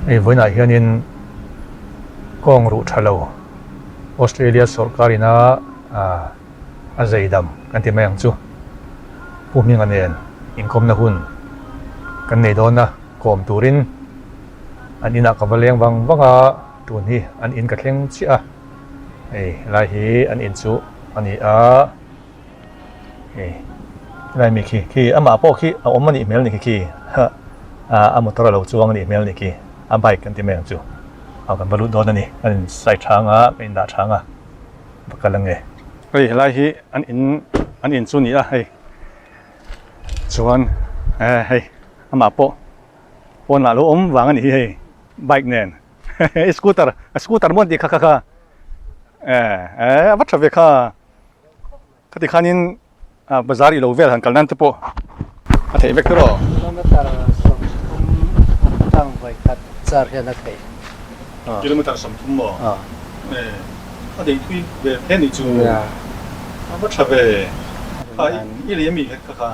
Hei vawiinah hianin kawng ruh tha lo Australia sawrkar ina a zei dam kan ti mai ang chu. Pu Hminga nen inkawmna hun kan nei dawn a, kawm turin an inah ka va leng vang vang a, tun hi an in ka thleng chiah a, hei helai hi an in chu a ni a. Hei helai mi khi khi amah pawh khi a awm a nih hmel a ni khi khi ha a motor a lo chuang a nih hmel a ni khi a bike kan ti mai ang chu a kan va lut dawn a ni kan in side hrang a kan in dah hrang a va kal ange. Hei helai hi an in an in chu a ni a hei chuan eh hei amah pawh pawnah a lo awm vang a ni hi hei bike nen scooter scooter maw an tih kha kha kha eh eh a va tha ve kha. Khati khanin bazar ilo vel han kal nan te pawh a theih vek tur aw. Kilometer 30 tang vawi khat char hian a theih. Kilometer 30 maw? A deih thui ve phen nih chu a va tha ve. Kha i lei ami kha kha?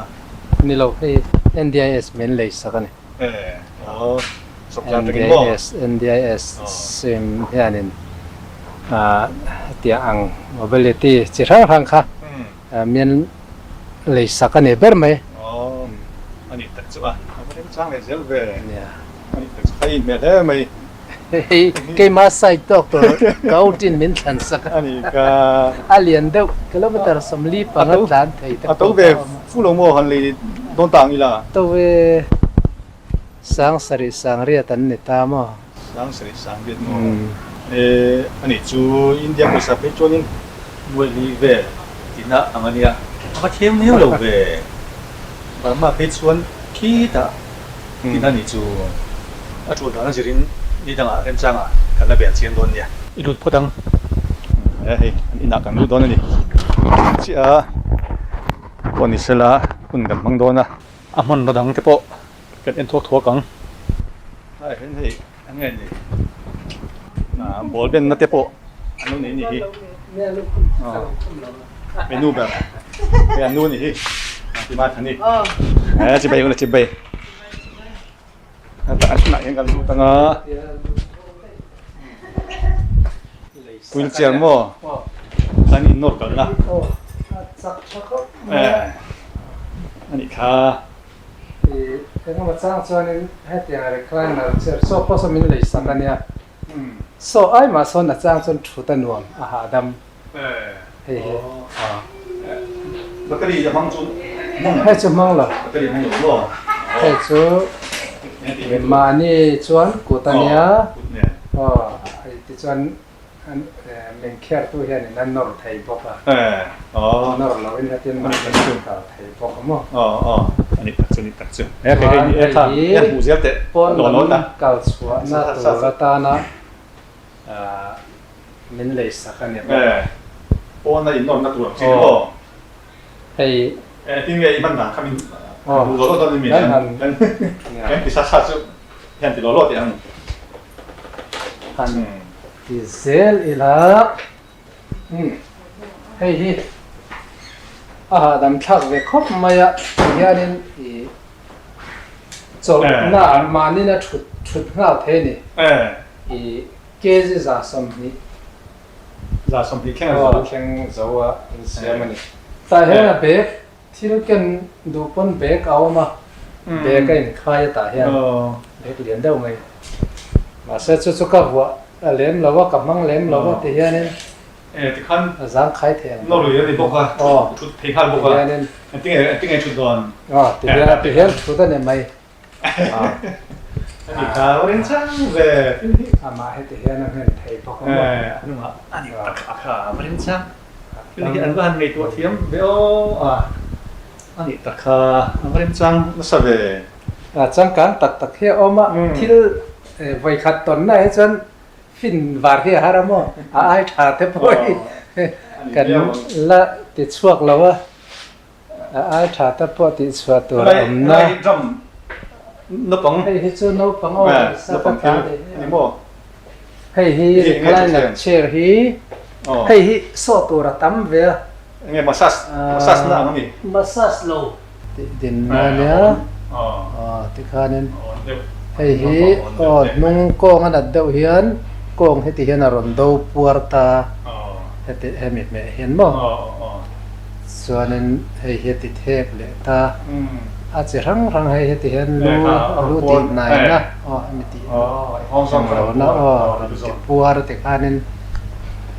Ni lo, hei NDIS min lei sak a ni. Aw sawrkar takin maw? NDIS NDIS sim hianin hetiang ang mobility chi hrang hrang kha min lei sak a ni ber mai. Aw a nih tak chu a, a va remchang leh zel ve. A nih tak chu kha i inhmeh hle mai. Hei keima side tawk tur ka outin min thlan sak a. A nih ka. A lian deuh kilometer 45 tlan thei te pawh. A to ve fu lo maw han lei dawn ta ang ila? To ve 7000 8,000 an ni ta maw? 7000 8,000 maw? E a nih chu India pawisa phei chuanin nuaih li vel tihna ang a nia. A va thiam neu lo ve. Burma phei chuan khitah tihna a nih chu. A tul dan a zirin ni dangah remchangah kan la bel chiang dawn nia. I lut phawt ang. E hei an inah kan lut dawn a ni. Chiah a pawh ni sela hun kan hmang dawn a. A hmanraw dang te pawh kan en thuak thuak ang. Tlaiah hian hei eng nge ni ball benna te pawh an lo nei a ni hi. Hei nu ber hei an nu a ni hi ti mai thani. E chibai ula chibai. A chhunah hian kan lut ang a. Wheelchair maw an in nawr kalh na a nih kha. Engemaw chang chuanin hetiang recliner chair saw pawh saw min lei sak a nia. Saw ai mah sawn a chang chuan thut a nuam a hahdam hei hi. Battery a hmang chu hmang Hei chu hmang lo. Battery hmang lo maw? Hei chu mahni chuan kut a nia. Aw tichuan min khertu hianin a nawr thei bawk a. Nawr loin hetin mahni chuan kal thei bawk a maw? A nih tak chu, a nih tak chu. Chuan hei hi pawn lam kal chhuahna tur atana min lei sak a ni bawk. Pawn a innawrna tur ang chi ni maw? Hei. Engtin nge i hman dan kha min duh lawh lawh dawn emi? Kan ti sa sa chu hian ti lawh lawh teh ang. Han ti zel ila. Hei hi a hahdam thlak ve khawp mai a, tihianin i chawlhna ah mahnin a thut thut nghal thei a ni. I kg 120. 120 thleng a zo. Thleng zo a insiam a ni. Tah hian a bag thil ken duh pawn bag a awm a, bag a inkhai a tah hian bag lian deuh mai. Mahse chu chu ka vuah a lem lo a, ka hmang lem lo a ti hianin a zang khai thei ang. Nawr lui a ni bawk a, thut thei nghal bawk a, engtinge thut dawn? Ti hian thut a ni mai. A ni kha a rin chang ve. Amah heti hian a nghen thei bawk a maw? A hnungah a ni tak a kha a rin chang. Thil hi an va han ngaihtuah thiam ve aw. A ni tak kha a va rin chang nasa ve. A changkang tak tak hi a awm a, thil vawikhat tawnna hi chuan fin var hi a har a maw? A ai tha te pawh hi kan la ti chhuak lo a. A ai tha ta pawh tih chhuah tur a awm na. Helai drum naupang. Hei hi chu naupang aw sa ka ta ni ni maw. Hei hi recliner chair hi hei hi saw tur a tam ve a. Enge massage massage na ang a ni. Massage lo. Tih din na nia. Aw tikhanin. Hei hi aw hnung kawng a nat deuh hian kawng heti hian a rawn do puar ta heti hemi hmeh hian maw chuanin hei hi a ti thek leh ta a chi hrang hrang hei heti hian lu lu tih hnaina aw hemi tih englo na aw rawn ti puar tikhanin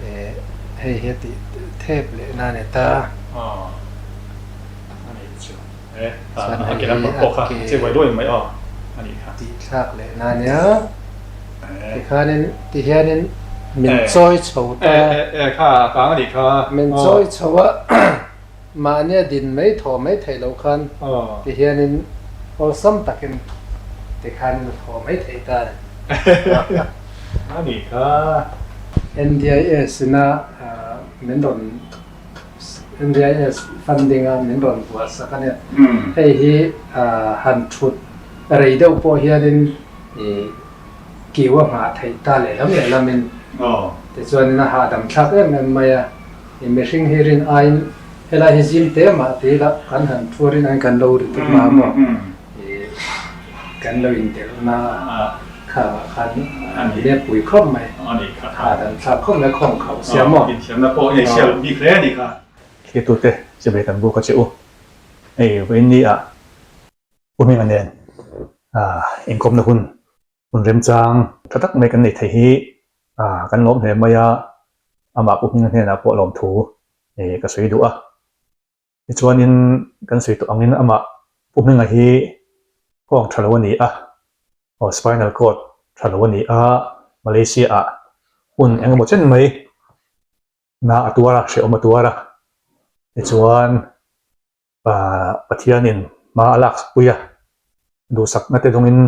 eh hei hi a tih thek leh na a ni ta. Chuan hei hi a ke tih thlak leh na nia tikhanin tihianin min chawi chho ta min chawi chho a mahnia din mai thaw mai theih loh khan tihianin awlsam takin tikhanin a thaw mai theih ta a ni. NDIS ina min rawn NDIS funding a min rawn buah sak a nia. Hei hi han thut rei deuh pawh hianin ih kiu a nghah theih ta lehlam lehlamin tichuanin a hahdam thlak em em mai a. Ih mihring hi rin aiin helai hi zim te mah ti ila kan han thu rin aiin kan lo ri tuk mah maw ih kan lo indelhna Khangah khan an let pui khawp mai. Kha dan thlak khawp mai khawng khauh sia maw? Inthiamna pawh i nei sia loh bik hle a nih kha. Thlirtute chibai kan buk a che u. Hei vawiin ni ah Pu Hminga nen inkawmna hun hun remchang tha tak mai kan nei thei hi kan lawm hle mai a, amah Pu Hminga hnenah pawh lawmthu ka sawi duh a. Tichuanin kan sawi tawh angin amah Pu Hminga hi kawng tha lo a ni a, aw spinal cord tha lo a ni a, Malaysia ah hun eng emaw chen mai na a tuar a, hrehawm a tuar a. Tichuan Pathianin hma a lak pui a, duhsakna te dawngin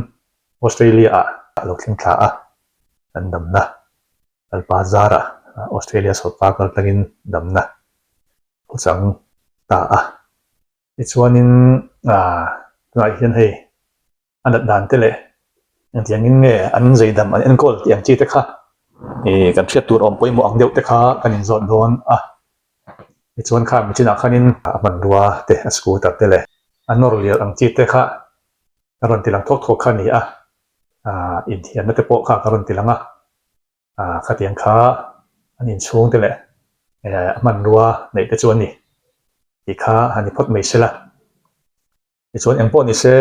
Australia ah a lo thleng thla a, kan damna Lalpa zarah Australia sawrkar kal tlangin damna Khawchang ta a. Tichuanin tunah hian hei a nat dan te leh engtiangin nge an zaidam an enkawl tih ang chi te kha ih kan hriat tur awm pawimawh ang deuh te kha kan inzawt dawn a. Tichuan kha michinah khanin a hmanrua te a scooter te leh a nawr liar ang chi te kha ka rawn ti lang thawk thawk kha a ni a, inthiamna te pawh kha ka rawn ti lang a. Khatiang kha an inchhung te leh a hmanrua neih te chu a ni tih kha han ni phawt mai sela. Tichuan eng pawh ni se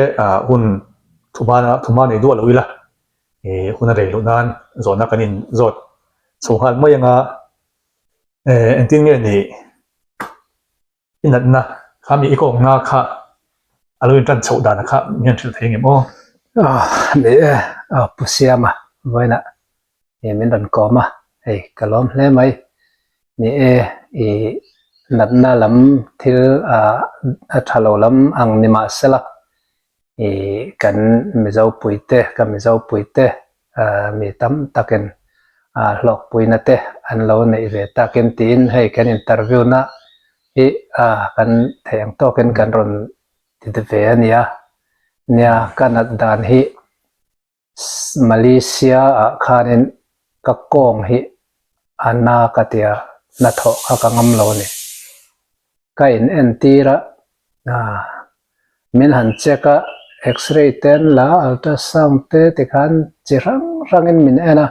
hun thumana thuma nei duah lo ila hun a rei loh nan zawhna kan inzawt chho nghal mai anga engtin nge ni I natna kha mi i kawngna kha a lo intan chhoh dan kha mi han hrilh thei ngem aw? Ni e, Pu Siama vawiinah min rawn kawm a, hei ka lawm hle mai. Ni e, i natna lam thil a tha lo lam ang ni mah sela, i kan Mizo puite, ka Mizo puite mi tam takin hlawkpuina te an lo neih ve takin tiin hei kan interview na hi kan theih ang tawkin kan rawn ti ve a nia. Nia ka nat dan hi Malaysia ah khanin ka kawng hi a na ka tia hnathawh kha ka ngam lo a ni. Ka in entir a, min han check a, x-ray te an la a, ultrasound te tikhan chi hrang hrangin min en a,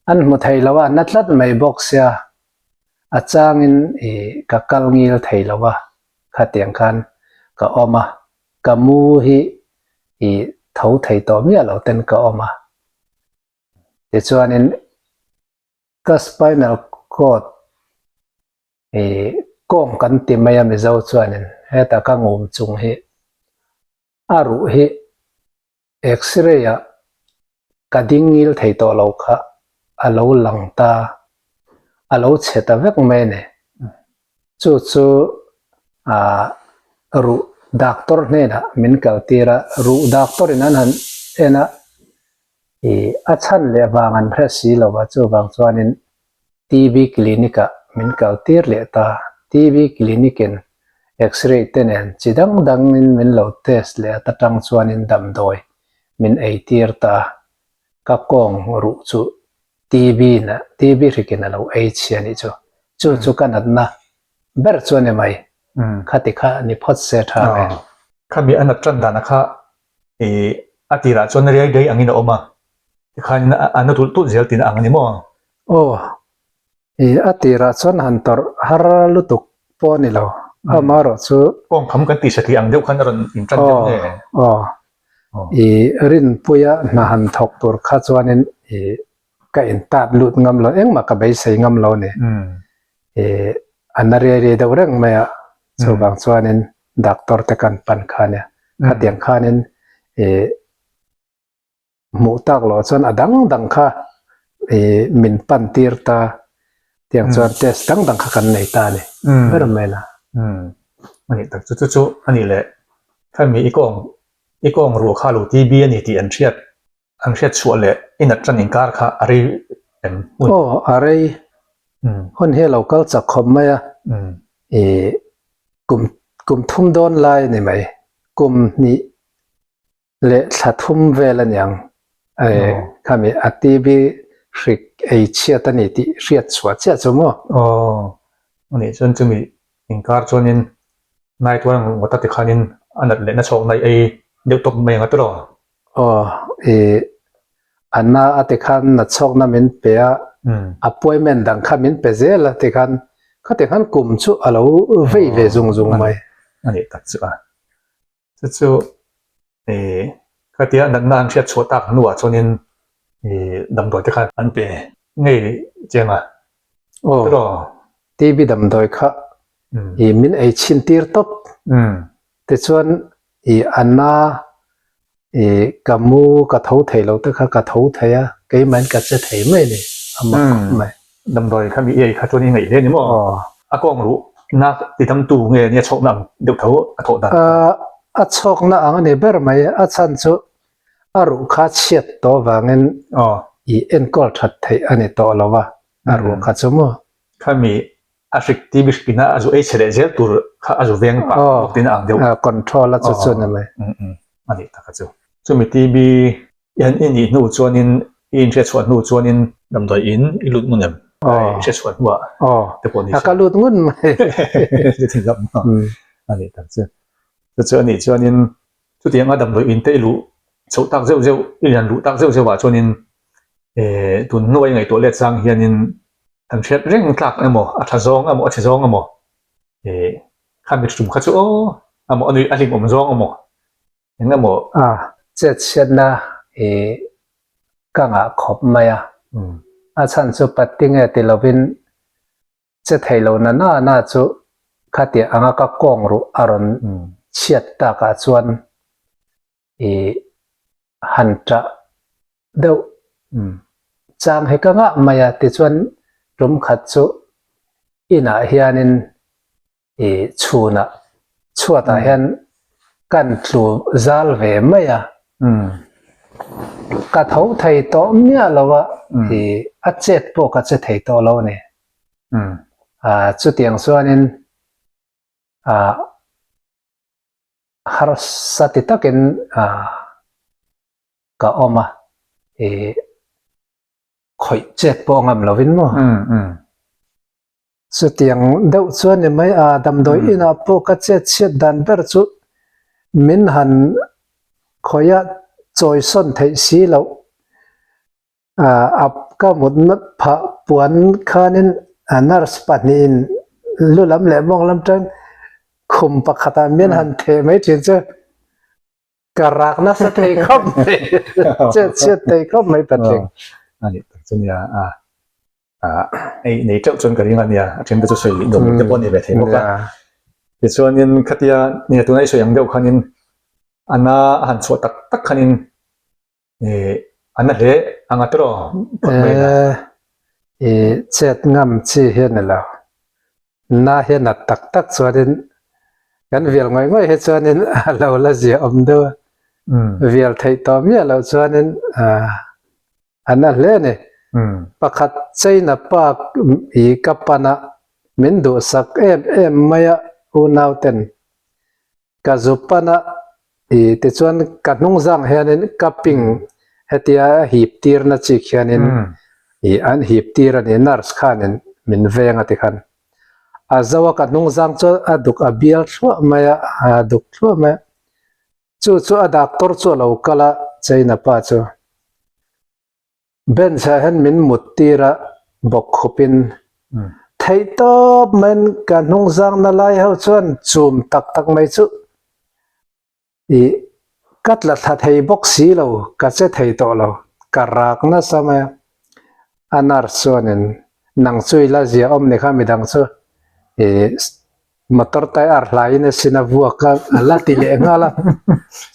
an hmu thei lo a, na tlat mai bawk sia, a changin ih ka kal ngil thei lo a, khatiang khan ka awm a, ka mu hi ih tho thei tawh miah lo ten ka awm a, tichuanin ka spinal cord Ih kawng kan ti mai a Mizo chuanin heta ka ngum chung hi a ruh hi x-ray ah ka ding ngil thei tawh lo kha a lo lang ta, a lo chhe ta vek mai a ni. Chu chu ah ruh doctor hnenah min kal tir a, ruh doctor in an han en a Ih, a chhan leh vang an hre si lo a, chuvang chuanin TB Clinic ah min kal tir leh ta. TB Clinic in X-ray te nen chi dang dangin min lo test leh a ta tang chuanin damdawi min ei tir ta. Ka kawng ruh chu TB na TB hrikin a lo ei chhia nih chu. Chu chu ka natna ber chu a ni mai. Khati kha ni phawt se tha nge. Khami a nat tan dana kha ih. A tirah chuan riai riai angin a awm a, tikhanin a na tulh tulh zel tihna ang a ni maw? Aw, i a tirah chuan han tawrh har lutuk pawh a ni lo, amaherawh chu. Kawngkham kan tih satliah ang deuh khan a rawn intan deuh nge? Aw, aw, i rinpuia hna han thawk tur kha chuanin i ka intat lut ngam lo, engmah ka beisei ngam lo a ni. I a na riai riai deuh reng mai a, chuvang chuanin doctor te kan pan kha nia khatiang khanin ih hmuh tak loh chuan a dang dang kha ih min pan tir ta tiang chuan test dang dang kha kan nei ta a ni ber mai la. A nih tak chu chu chu a nih leh khami i kawng i kawng ruah kha lo TB a ni tih an hriat An hriat chhuah leh i nat tan inkar kha a rei em hun? Aw, a rei. Hun hi a lo kal chak khawp mai a. Ih, kum kum thum dawn lai a ni mai. Kum hnih leh thla thum vel a niang. Ih, khami a TB hrik ei chhiat a ni tih hriat chhuah chiah chu maw? Aw, anih chuan chumi inkar chuanin night one ngawt a tikhanin a nat leh na chhawk naih ei deuh tawp mai ang a tiraw? Aw, i a na a ti khan na chhawkna min pe a, appointment dang kha min pe zel a ti khan, khati khan kum chu a lo vei ve zung zung mai. A nih tak chu a. Chu chu i khatia natna an hriat chhuah tak hnuah chuanin i damdawi te khan an pe ngei chiang a. Aw, TB damdawi kha i min ei chhin tir tawp. Tichuan I a na i ka mu ka tho thei lo te kha ka tho thei a, keimahin ka che thei mai a ni, a mak khawp mai. Damdawi kha mi ei kha chuan i ngaih hle a ni maw? A kawng ruh na ti tamtu nge nia chhawkna ang deuh tho a thawh dan kha? A chhawkna ang a ni ber mai, a chhan chu a ruh kha chhiat tawh vangin i enkawl that theih a ni tawh lo a, a ruh kha chu maw? Khami A hrik ti bik ina a zu ei chhe leh zel tur kha a zu veng pah bawk tiin a ang deuh. Aw, control a chu chu ni mai. A nih tak a chu. Chumi TB i i nih hnu chuanin i inhriat chhuah hnu chuanin damdawi in i lut ngun em? I inhriat chhuah hnuah te pawh ni se. A ka lut ngun mai. A nih tak chu. Chu chu a nih chuanin chutianga damdawi in te i luh chhoh tak zeuh zeuh i lian luh tak zeuh zeuh ah chuanin tun hnuai ngaihtuah let chang hianin Kan hriat reng tlak emaw, a tha zawng emaw, a chhe zawng emaw, ih khami tum kha chu aw emaw a nuih a hlim awm zawng emaw eng emaw. A chet chhiatna ih ka ngah khawp mai a, a chhan chu pattinge ti lovin che thei lo na na na chu khatiah anga ka kawng ruh a rawn chhiat takah chuan I han ṭah deuh chang hi ka ngah mai a, tichuan tum khat chu inah hianin i chhunah chhuatah hian kan tlu zal ve mai a, ka tho thei tawh miah lo a, i a chet pawh ka che thei tawh lo a ni. Chutiang chuanin ah. Harsa ti takin ka awm a, ih khawih chet pawh ngam lovin maw? Chutiang deuh chuan ni mai a, damdawi inah pawh ka chet chhiat dan ber chu min han khawih a chawisawn theih si loh. A ka mutna phah puan khanin nurse pahnihin lu lam leh mawng lam tan khum pakhatah min han theh mai thin chu ka rak nasa thei khawp mai chet chhiat thei khawp mai patling. A nih tak chu nia a ei nei teuh chuan ka ring a nia a then te chu sawi nuam te pawh a ni ve thei bawk a tichuanin khatia nia tuna i sawi ang deuh khanin a na a han chhuah tak tak khanin Ih a na hle ang a tiraw phawt mai na. Ih chet ngam chi hi a ni lo. Na hi a nat tak tak chuanin kan vial ngawih ngawih hi chuanin a lo la zia awm deuh a. Vial theih tawh miah loh chuanin a na hle a ni. Pakhat China pa ih ka pan a min duhsak em em mai a unauten Ka zu pan a, i tichuan ka hnung zang hianin ka ping hetia hip tirna chik hianin i an hip tir a ni, nurse khanin min veng a ti khan. A zo a ka hnung zang chu a duk a bial thluah mai a, a duk thluah mai a. Chu chu a doctor chu a lo kal a. China pa chu. Bench ah hian min mut tir a bawk khupin theih tawp maiin ka hnung zangna lai ho chuan chum tak tak mai chu ih ka tla thla thei bawk si lo, ka che thei tawh lo, ka rak nasa mai a. A nurse chuanin nang chu i la zia awm ni kha midang chu ih Motor tyre hlaiin a sin a vuak a, a la ti leh nghal a.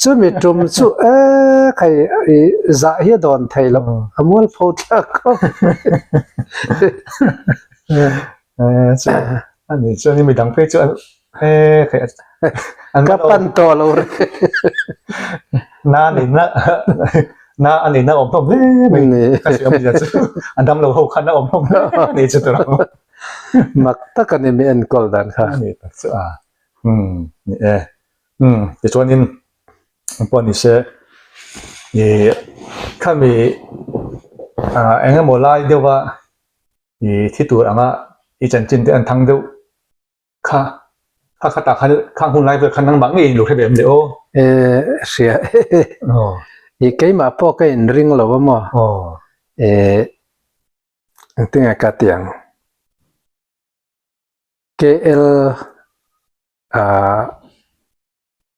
Chumi tum chu e khai i zah hi a dawn thei lo, a mualpho thlak khawp mai. A nih chuan i midang phei chu e khai an Ka pan tawh lo reng. Na a nihna na a nihna awm hlawm hle mai. Ka hria awmzia chu a damlo ho khan a awm hlawm hle a nih chu tur ang. Mak tak a ni mi enkawl dan kha. A ni tak chu a. Umm ni e. Umm tichuanin pawh ni se ih khami ah eng emaw lai deuha ih thi tur anga i chanchin te an thang deuh kha kha khatah khan khang hun lai vel khan nangmah ngei in lo hre ve em le aw? E hria e. Ih keimah pawh ka inring lo a maw? E Engtinge ka ti ang? KL ah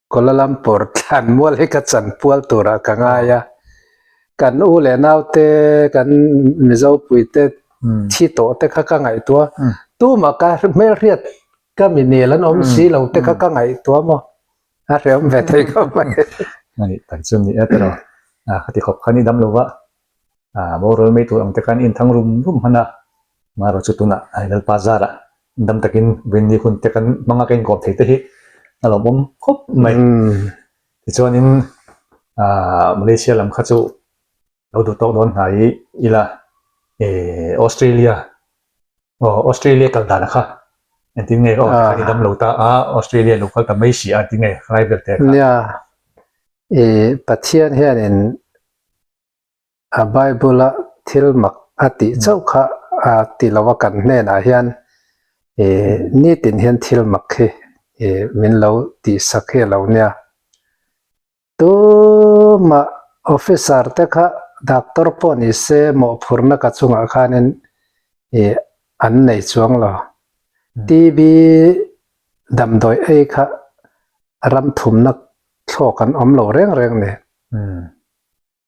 Kuala Lumpur thlanmual hi ka chanpual turah ka ngai a, kan u leh naute kan Mizo puite thi tawh te kha ka ngaihtuah a, tumah ka hmelhriat ka mi nel an awm si lo te kha ka ngaihtuah maw? A hreawm ve thei khawp mai. A nih tak chu ni e tiraw? Khati khawp khan i dam lo va, Ah boral mai tur ang te khan in thang rum rum hman a, marawh chu tunah hei Lalpa zarah dam takin Vini hun te kan hmang a ka inkawm thei te hi a lawmawm khawp mai. Tichuanin ah Malaysia lam kha chu lo duh tawk dawn hnai ila eh Australia aw Australia kal dan kha engtin nge aw tikhan i dam lo ta a Australia lo kal ta mai si a engtin nge rai vel te kha. Nia, eh Pathian hianin A Bible-a thil mak a tih chauh kha a ti lo a kan hnenah hian ih nitin hian thil mak hi ih min lo tihsak hi a lo nia. Tumah officer te kha doctor pawh ni se mawhphurhna ka chungah khanin ih an nei chuang lo. TB damdawi ei kha ram thumna thlawk an awm lo reng reng ni.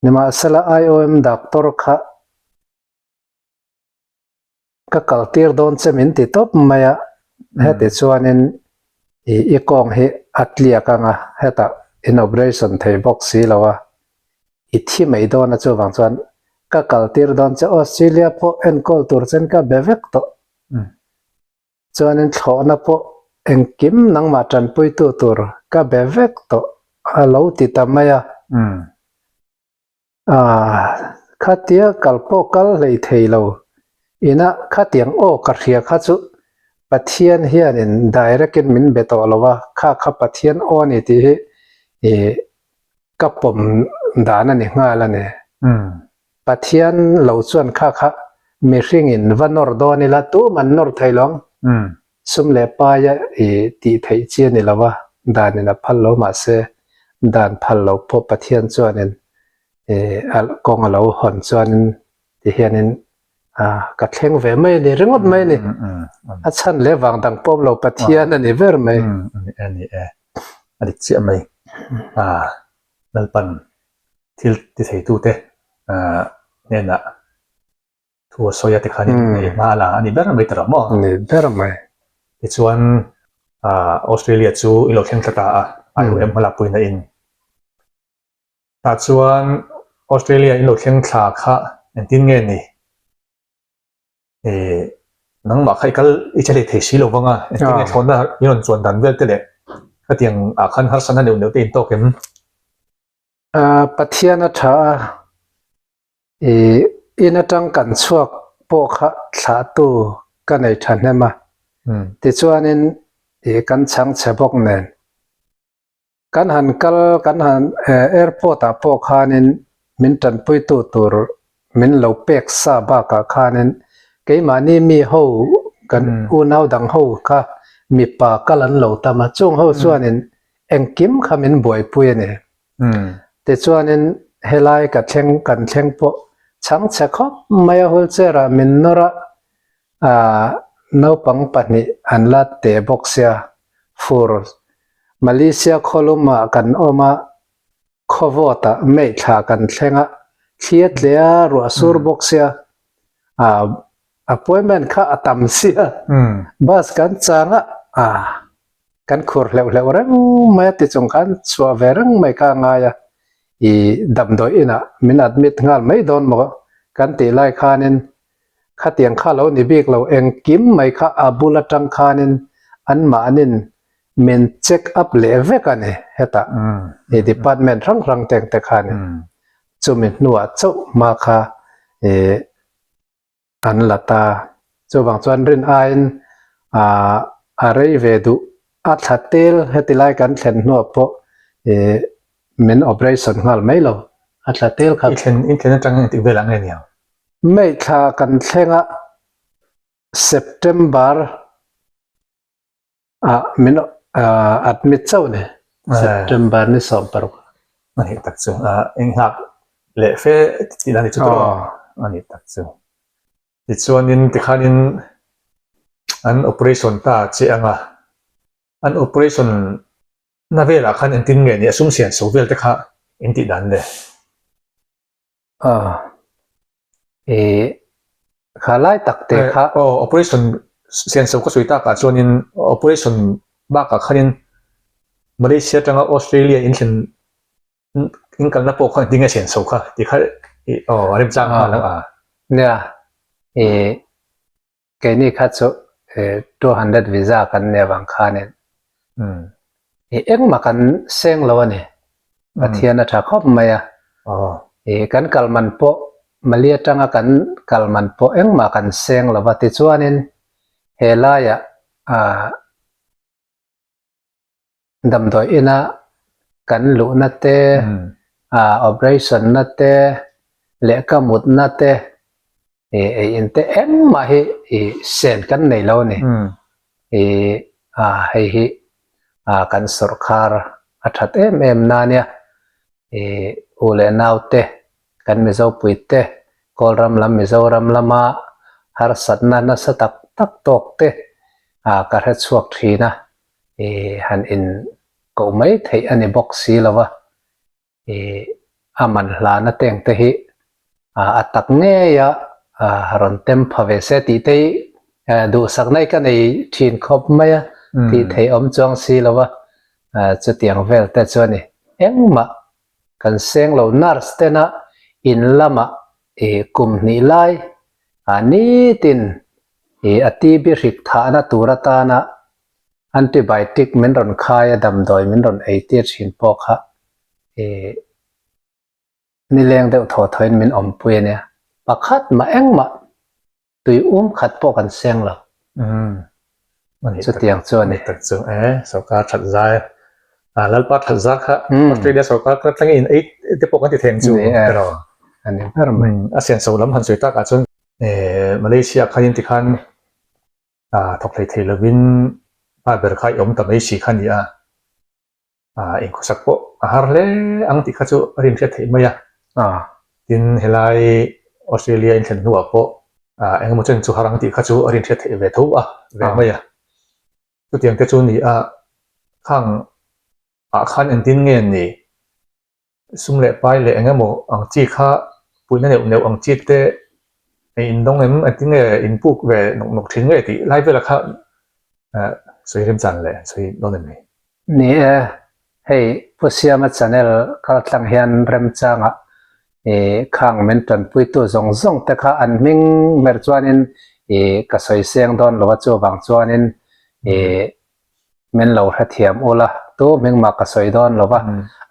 Nimahsela IOM doctor kha ka kal tir dawn che min ti tawp mai a, heti chuanin i i kawng hi a tliak ang a, hetah in operation thei bawk si lo a, i thi mai dawn a chuvang chuan ka kal tir dawn che Australia pawh enkawl tur chen ka be vek tawh. Chuanin thlawhna pawh engkim nangmah tanpuitu tur ka be vek tawh a lo ti ta mai a. Aah, khatia kal pawh kal hlei thei lo. Ina khatiang aw ka hria kha chu Pathian hianin direct in min be tawh lo a, kha kha Pathian aw a ni tih hi ih ka pawm dan a ni nghal a ni. Pathian lo chuan kha kha mihringin va nawr dawn ila tum an nawr thei lo ang. Sum leh paia i tih theih chi a ni lo a, danin a phal lo mahse dan phal lo pawh Pathian chuanin a kawng a lo hawn chuanin ti hianin ka thleng ve mai a ni ringawt mai a ni. A chhan leh vang dang pawm lo Pathian a ni ber mai. A ni e, a dik chiah mai. Lalpan thil ti theitute hnenah thu a sawi a tikhan in hma a la a ni ber mai ta lo maw? A ni ber mai. Tichuan Australia chu i lo thleng thla ta a, IOM hmalakpuina in. Tah chuan Australia in lo thleng thla kha engtin nge ni? Eh, nangmah kha i kal i che hlei thei si lo vang a, engtin nge thlawhna i rawn chuan dan vel te leh khatiang ah khan harsatna neuh neuh te in tawk em? Pathian a tha a, ih in atang kan chhuak pawh kha thlahtu ka nei thahnem a, tichuanin ih kan chhang chhe bawk nen. Kan han kal kan han airport ah pawh khanin min tanpuitu tur min lo pek sa bakah khanin keimahni mi ho kan unau dang ho kha mipa kal an lo tam a, chung ho chuanin engkim kha min buaipui a ni. Tichuanin Helai ka thleng kan thleng pawh chhangchhe khawp mai a wheelchair ah min nawr a, aah naupang pahnih an la teh bawk sia fur Malaysia khawlum ah kan awm a khawvawt ah meithla kan thleng a thli a tle a ruah sur bawk sia aah appointment kha a tam sia bus kan chang a aah Kan khur hleuh hleuh reng mai a ti chung khan chhuah ve reng mai kha a ngai a, i damdawi inah min admit nghal mai dawn maw kan tih lai khanin khatiang kha lo ni bik lo engkim mai kha a bul atang khanin anmahnin min check up leh vek a ni hetah i department hrang hrang te ang te khanin chumi hnuah chauh hma kha i An la ta. Chuvang chuan rin aiin aah a rei ve duh. A thla tel heti lai kan thlen hnuah pawh ih min operation nghal mai lo. A thla tel kha. I thlen in thlen atang engtik velah nge niang? May thla kan thleng a, September ah min admit chauh ni September ni 16. A nih tak chu eng nghak leh fe tih dan ni chu tawh a nih tak chu. Tichuanin tikhanin an operation ta che anga an operation na velah khan engtin nge ni a sum sian so vel te kha in tih dan le. Aw. Ih, kha lai tak te kha. Aw, operation sianso ka sawi takah chuanin operation bakah khanin Malaysia atanga Australia in thlen in kalna pawh kha engtin nge sianso kha tih kha ih aw a remchang nghal ang a. Nia, ih Keini kha chu 200 visa kan nih avang khanin i engmah kan seng lo a ni. Pathian a tha khawp mai a. I kan kal man pawh Mali atanga kan kal man pawh engmah kan seng lo va tichuanin he laiah Damdawi ina kan luhna te, operation na te, lehkha mutna te, ei in te engmah hi sen kan nei lo a ni. Hei hi kan sawrkar a that em em na nia. U leh nau te, kan Mizopui te, Kawlram lam Mizoram lama harsatna nasa tak tak tawk te ka hrechhuak thin a. I han in koh mai theih a ni bawk si lo va, i a man hlana teng te hi a tak ngei a rawn tem pha ve se tih te hi duhsakna hi ka nei thin khawp mai a, tih theih awm chuang si lo va, chutiang vel te chu a ni. Engmah kan seng lo nurse tena in lamah i kum hnih lai nitin i a TB hrik thahna tur atana Antibiotic min rawn khai a, damdawi min rawn ei tir thin pawh kha ih nileng deuh thaw thawin min awmpui a nia. Pakhat mah engmah tui um khat pawh kan seng lo. Chutiang chu a ni. Tak chu e, sorkar that zai a Lalpa that zar kha Australia sorkar kha thlengin in ei te pawh kan ti theng chu erawh. A ni ber mai. A senso lam han sawi takah chuan Malaysia khanin tikhan thawk hlei thei lovin pa ber kha i awm ta mai si kha a ni a, inkhawsak pawh a har hle ang tih kha chu a rinhriat theih mai a. Tin, helai Australia inthlen hnuah pawh engemaw chen chu har ang tih kha chu a rinhriat theih ve tho a, ve mai a. Chutiang te chu a ni a, khang ah khan engtin nge ni? Sum leh pai leh eng emaw ang chi kha puihna neuh neuh ang chi te in dawng em engtin nge in puk ve nawk nawk thin nge tih lai velah kha sawi remchan leh sawi dawn em ni? Ni e, hei Pu Siama channel kaltlang hian remchangah i khang min tanpuitu zawng zawng te kha an hming hmer chuanin i ka sawi seng dawn lo a chuvang chuanin i Min lo hrethiam ula, tu hming mah ka sawi dawn lo va,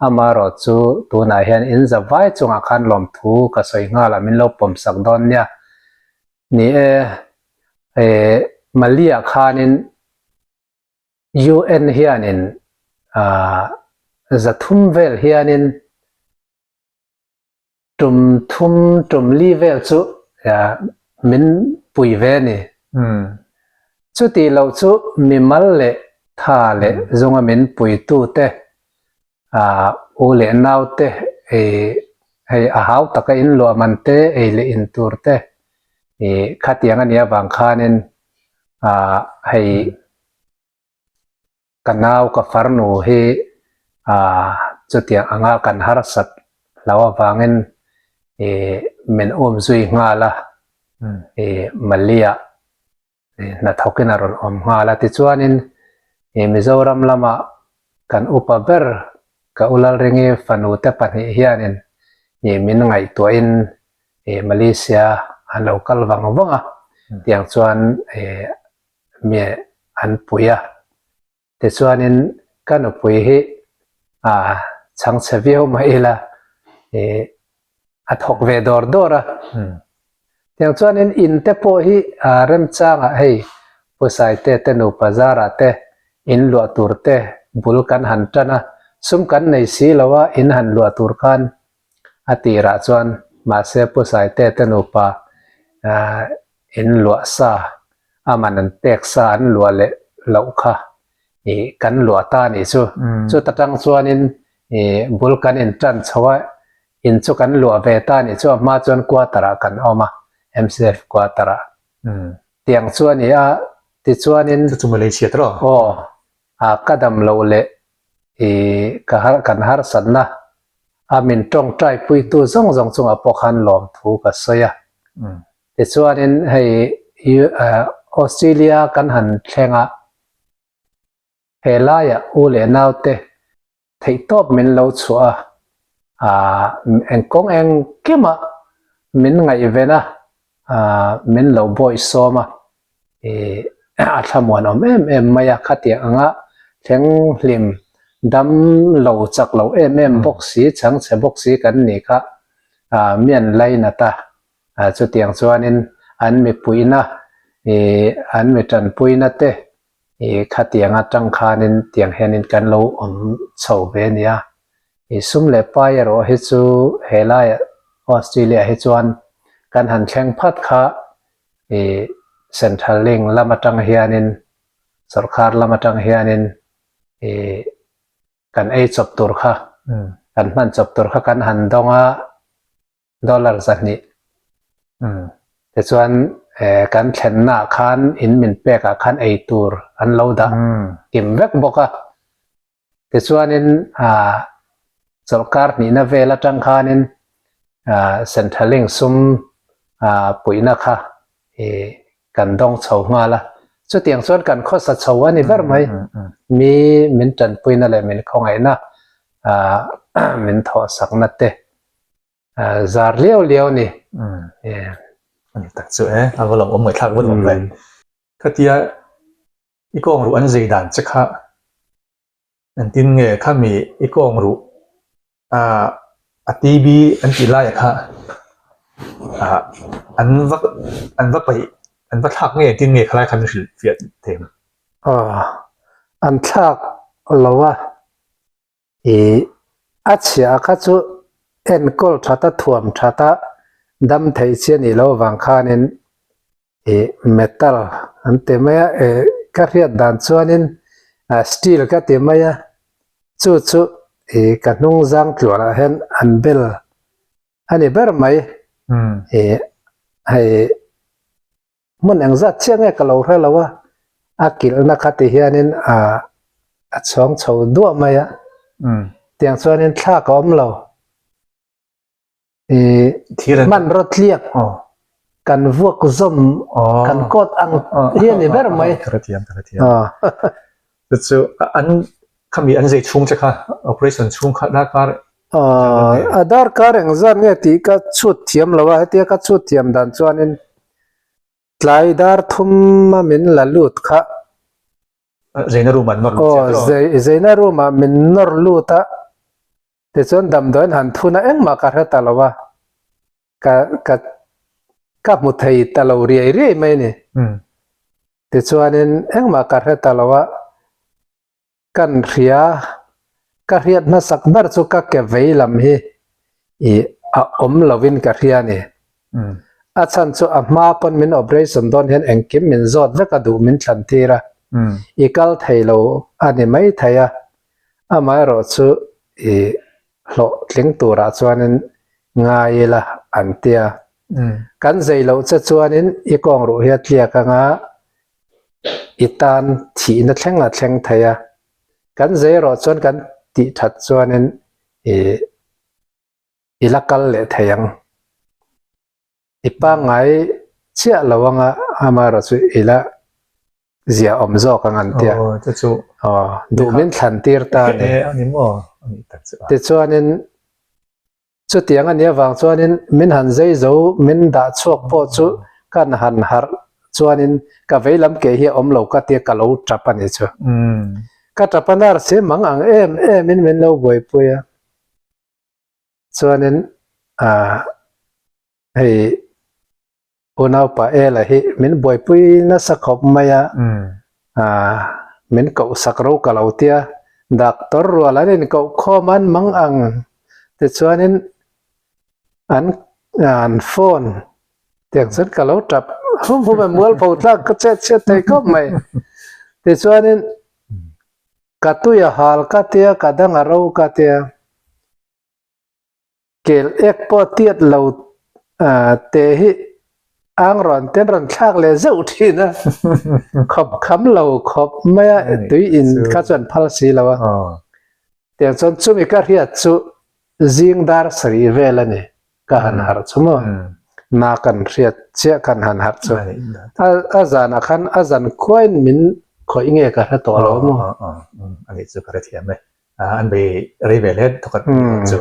amaherawh chu tunah hian in za vai chungah khan lawmthu ka sawi nghal a, min lo pawmsak dawn nia. Ni e, eh, Mali-ah khanin UN hianin ah zathum vel hianin Tum thum tum li vel chu min pui ve a ni. Chuti lo chu mimal leh tha leh zunga min puitu te, u leh nau te. Hei a hau taka in luah man te, ei leh in tur te ih khatiang a nih avang khanin ah hei ka nau ka farnu hi ah chutiang anga kan harsat lo avangin ih min um zui nghal a ih Malia hnathawkin a rawn awm nghal a. Tichuanin ih Mizoram lama kan upa ber ka u Lalringi fanute pahnih hianin ih min ngaihtuahin ih Malaysia an lo kal vang vang a, tiang chuan ih mi an pui a. Tichuanin ka nupui hi ah chhangchhe viau mai ila ih a thawk ve dawr dawr a. Tiang chuanin in te pawh hi ah remchangah hei Pu Saite te nupa zarah te in luah tur te bul kan han tan a, sum kan nei si lo a in han luah tur khan a tirah chuan mahse Pu Saite te nupa ah in luah sa a man an pek sa an luah leh loh kha ih kan luah ta a nih chu. Chuta tang chuanin ih bul kan in tan chho a, in chu kan luah ve ta a nih chu a hma chuan quarter ah kan awm a, MCF quarter ah. Tiang chu a ni a, tichuanin. Chu chu Malaysia tawh. Aw, a ka dam loh leh ih ka har kan harsatna a min tawngtai puitu zawng zawng chungah pawh khan lawmthu ka sawi a. Tichuanin hei Australia kan han thleng a, he laiah u leh naute theihtawp min lo chhuah a, eng kawng engkima min ngaihven a, min lo bawihsawm a, a thlamuan awm em em mai a, khatiang anga thleng hlim dam lo chak lo em em bawk si, chhangchhe bawk si kan ni kha mi an lainat a. Chutiang chuanin an mipuina ih an mi tanpuina te ih khatiang atang khanin tiang hianin kan lo awm chho ve a nia. Ih sum leh pai erawh hi chu helaiah Australia hi chuan kan han thleng phat kha ih Central Link lam atang hianin sawrkar lam atang hianin ih kan ei chawp tur kha kan hman chawp tur kha kan han dawng a. Dollar 200. Tichuan kan thlennaah khan in min pekah khan ei tur an lo dah kim vek bawk a. Tichuanin chawlhkar hnihna vel atang khanin Centralink sum puihna kha kan dawng chho nghal a. Chutiang chuan kan khawsa chho a ni ber mai. Mi min tanpuina leh min khawngaihna min thawhsakna te Zar liau liau ni. Ani tak chu e, a va lawm awm ngaihthlak vut awm ve. Khatia i kawng ruh an zei dan che kha engtin nge khami i kawng ruh a a TB an tih laia kha an va an va paih an va thlak nge engtin nge khalai khan hrilh fiah thei ang. An thlak lo a. I a chhia kha chu enkawl that a thuam that a dam theih chi a nih loh avang khanin i metal an ti mai a eh ka hriat dan chuanin steel ka ti mai a chu chu i ka hnung zang tluanah hian an bel a ni ber mai i hei. Hmun engzat chiah nge ka lo hre lo a, a kilhna kha ti hianin a a chhawng chho duah mai a, tiang chuanin thlak a awm lo. I hmanraw tliak kan vuak zawm kan kawt ang hi a ni ber mai. Ka hrethiam, ka hrethiam. Chu chu an khami an zei chhung che kha operation chhung kha darkar A darkar engzat nge tih ka chhut thiam lo a, hetia ka chhut thiam dan chuanin tlai dar thum a min la lut kha. Zeina room ah an nawr lut chiah tawh. Aw, zeina room ah min nawr lut a, tichuan damdawiin han thun a engmah ka hre ta lo a, ka ka ka hmu thei ta lo riai riai mai a ni. Tichuanin engmah ka hre ta lo a. Kan hria, ka hriat hmasak ber chu ka ke vei lam hi ih a awm lovin ka hria a ni. A chhan chu a hma pawn min operation dawn hian engkim min zawt vek a duh min thlan tir a, i kal thei lo a ni mai thei a, amaherawh chu ih hlawhtling turah chuanin. Ngai ila an tia. Kan zei loh che chuanin i kawng ruh hi a tliak anga i tan thihna thleng a thleng thei a. Kan zei erawh chuan kan tih that chuanin i i la kal leh thei ang. I pangngai chiah lo anga amaherawhchu i la zia awm zawk ang an tia. Aw chu chu. Aw duh min thlan tir ta a ni. E a ni maw a nih tak chu a. Tichuanin chutiang a nih avang chuanin min han zei zo min dah chhuak pawh chu kan han harh chuanin ka vei lam ke hi a awm lo ka tia ka lo tap a ni chu. Ka tap a nurse hi mang ang em em in min lo buaipui a. Chuanin ah hei unaupa Ela hi min buaipui nasa khawp mai a, ah min koh sak ro ka lo tia, doctor rual an inkoh khawm an mang ang tichuanin an an phone tiang chuan ka lo tap hum hum a mualpho tlak ka chet chhiat thei khawp mai tichuanin ka tui a hal ka tia ka dang a ro ka tia. Kel ek pawh tiat lo te hi ang rawn ten rawn thlak leh zeuh thin a, khawp kham lo khawp mai a, tui in kha chuan phal si lo a. Tiang chuan chumi ka hriat chu zing dar sarih vel a ni, ka han harh chu maw? Na kan hriat chiah kan han harh chu. A zanah khan a zan khuain min khawih nge ka hre tawh lo maw? A nih chu ka hrethiam e. an bei rei ve hle thawkhat chu.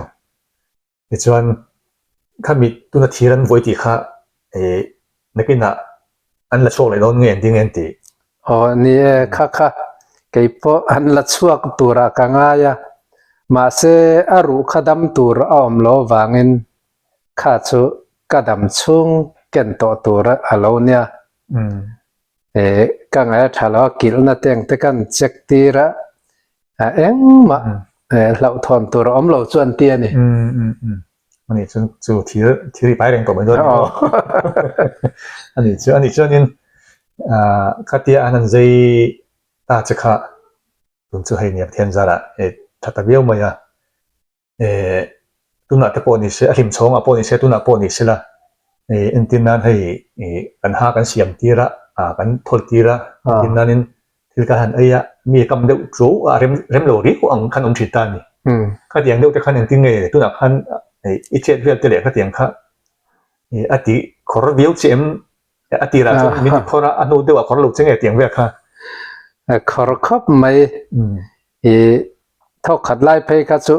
Tichuan khami tuna thir an vawi tih kha nakinah an la chhuak leh dawn nge an ti nge an ti. Aw ni e kha kha kei pawh an la chhuak turah ka ngai a, mahse a ruh kha dam tur a awm lo avangin kha chu ka dam chhung ken tawh tur a lo nia. Ka ngaih a tha lo a, kilhna te ang te kan check tir a, engmah hlauhthawn tur a awm lo chu an ti a ni. Ani chuan chu thir thir i pai reng tawh mai dawn a ni maw? Ani chu ani chuanin khatia an han zei ta che kha tun chu hei nia Pathian zarah tha ta viau mai a. Eh tunah te pawh ni se a hlim chhawngah pawh ni se tunah pawh ni se la eh entir nan hei eh kan ha kan siam tir a ah kan thawl tir a entir nanin thil kan han ei a mi a kam deuh chu a rem rem lo riau ang khan awm thin ta a ni. Khatiang deuh te khan engtin nge tunah khan eh i chet vel te leh khatiang kha eh a tih khawr viau che em a tirah chuan min ti khawr a a hnu deuh ah khawr lo che nge tiang vel kha. Khawr khawp mai I thawk khat lai phei kha chu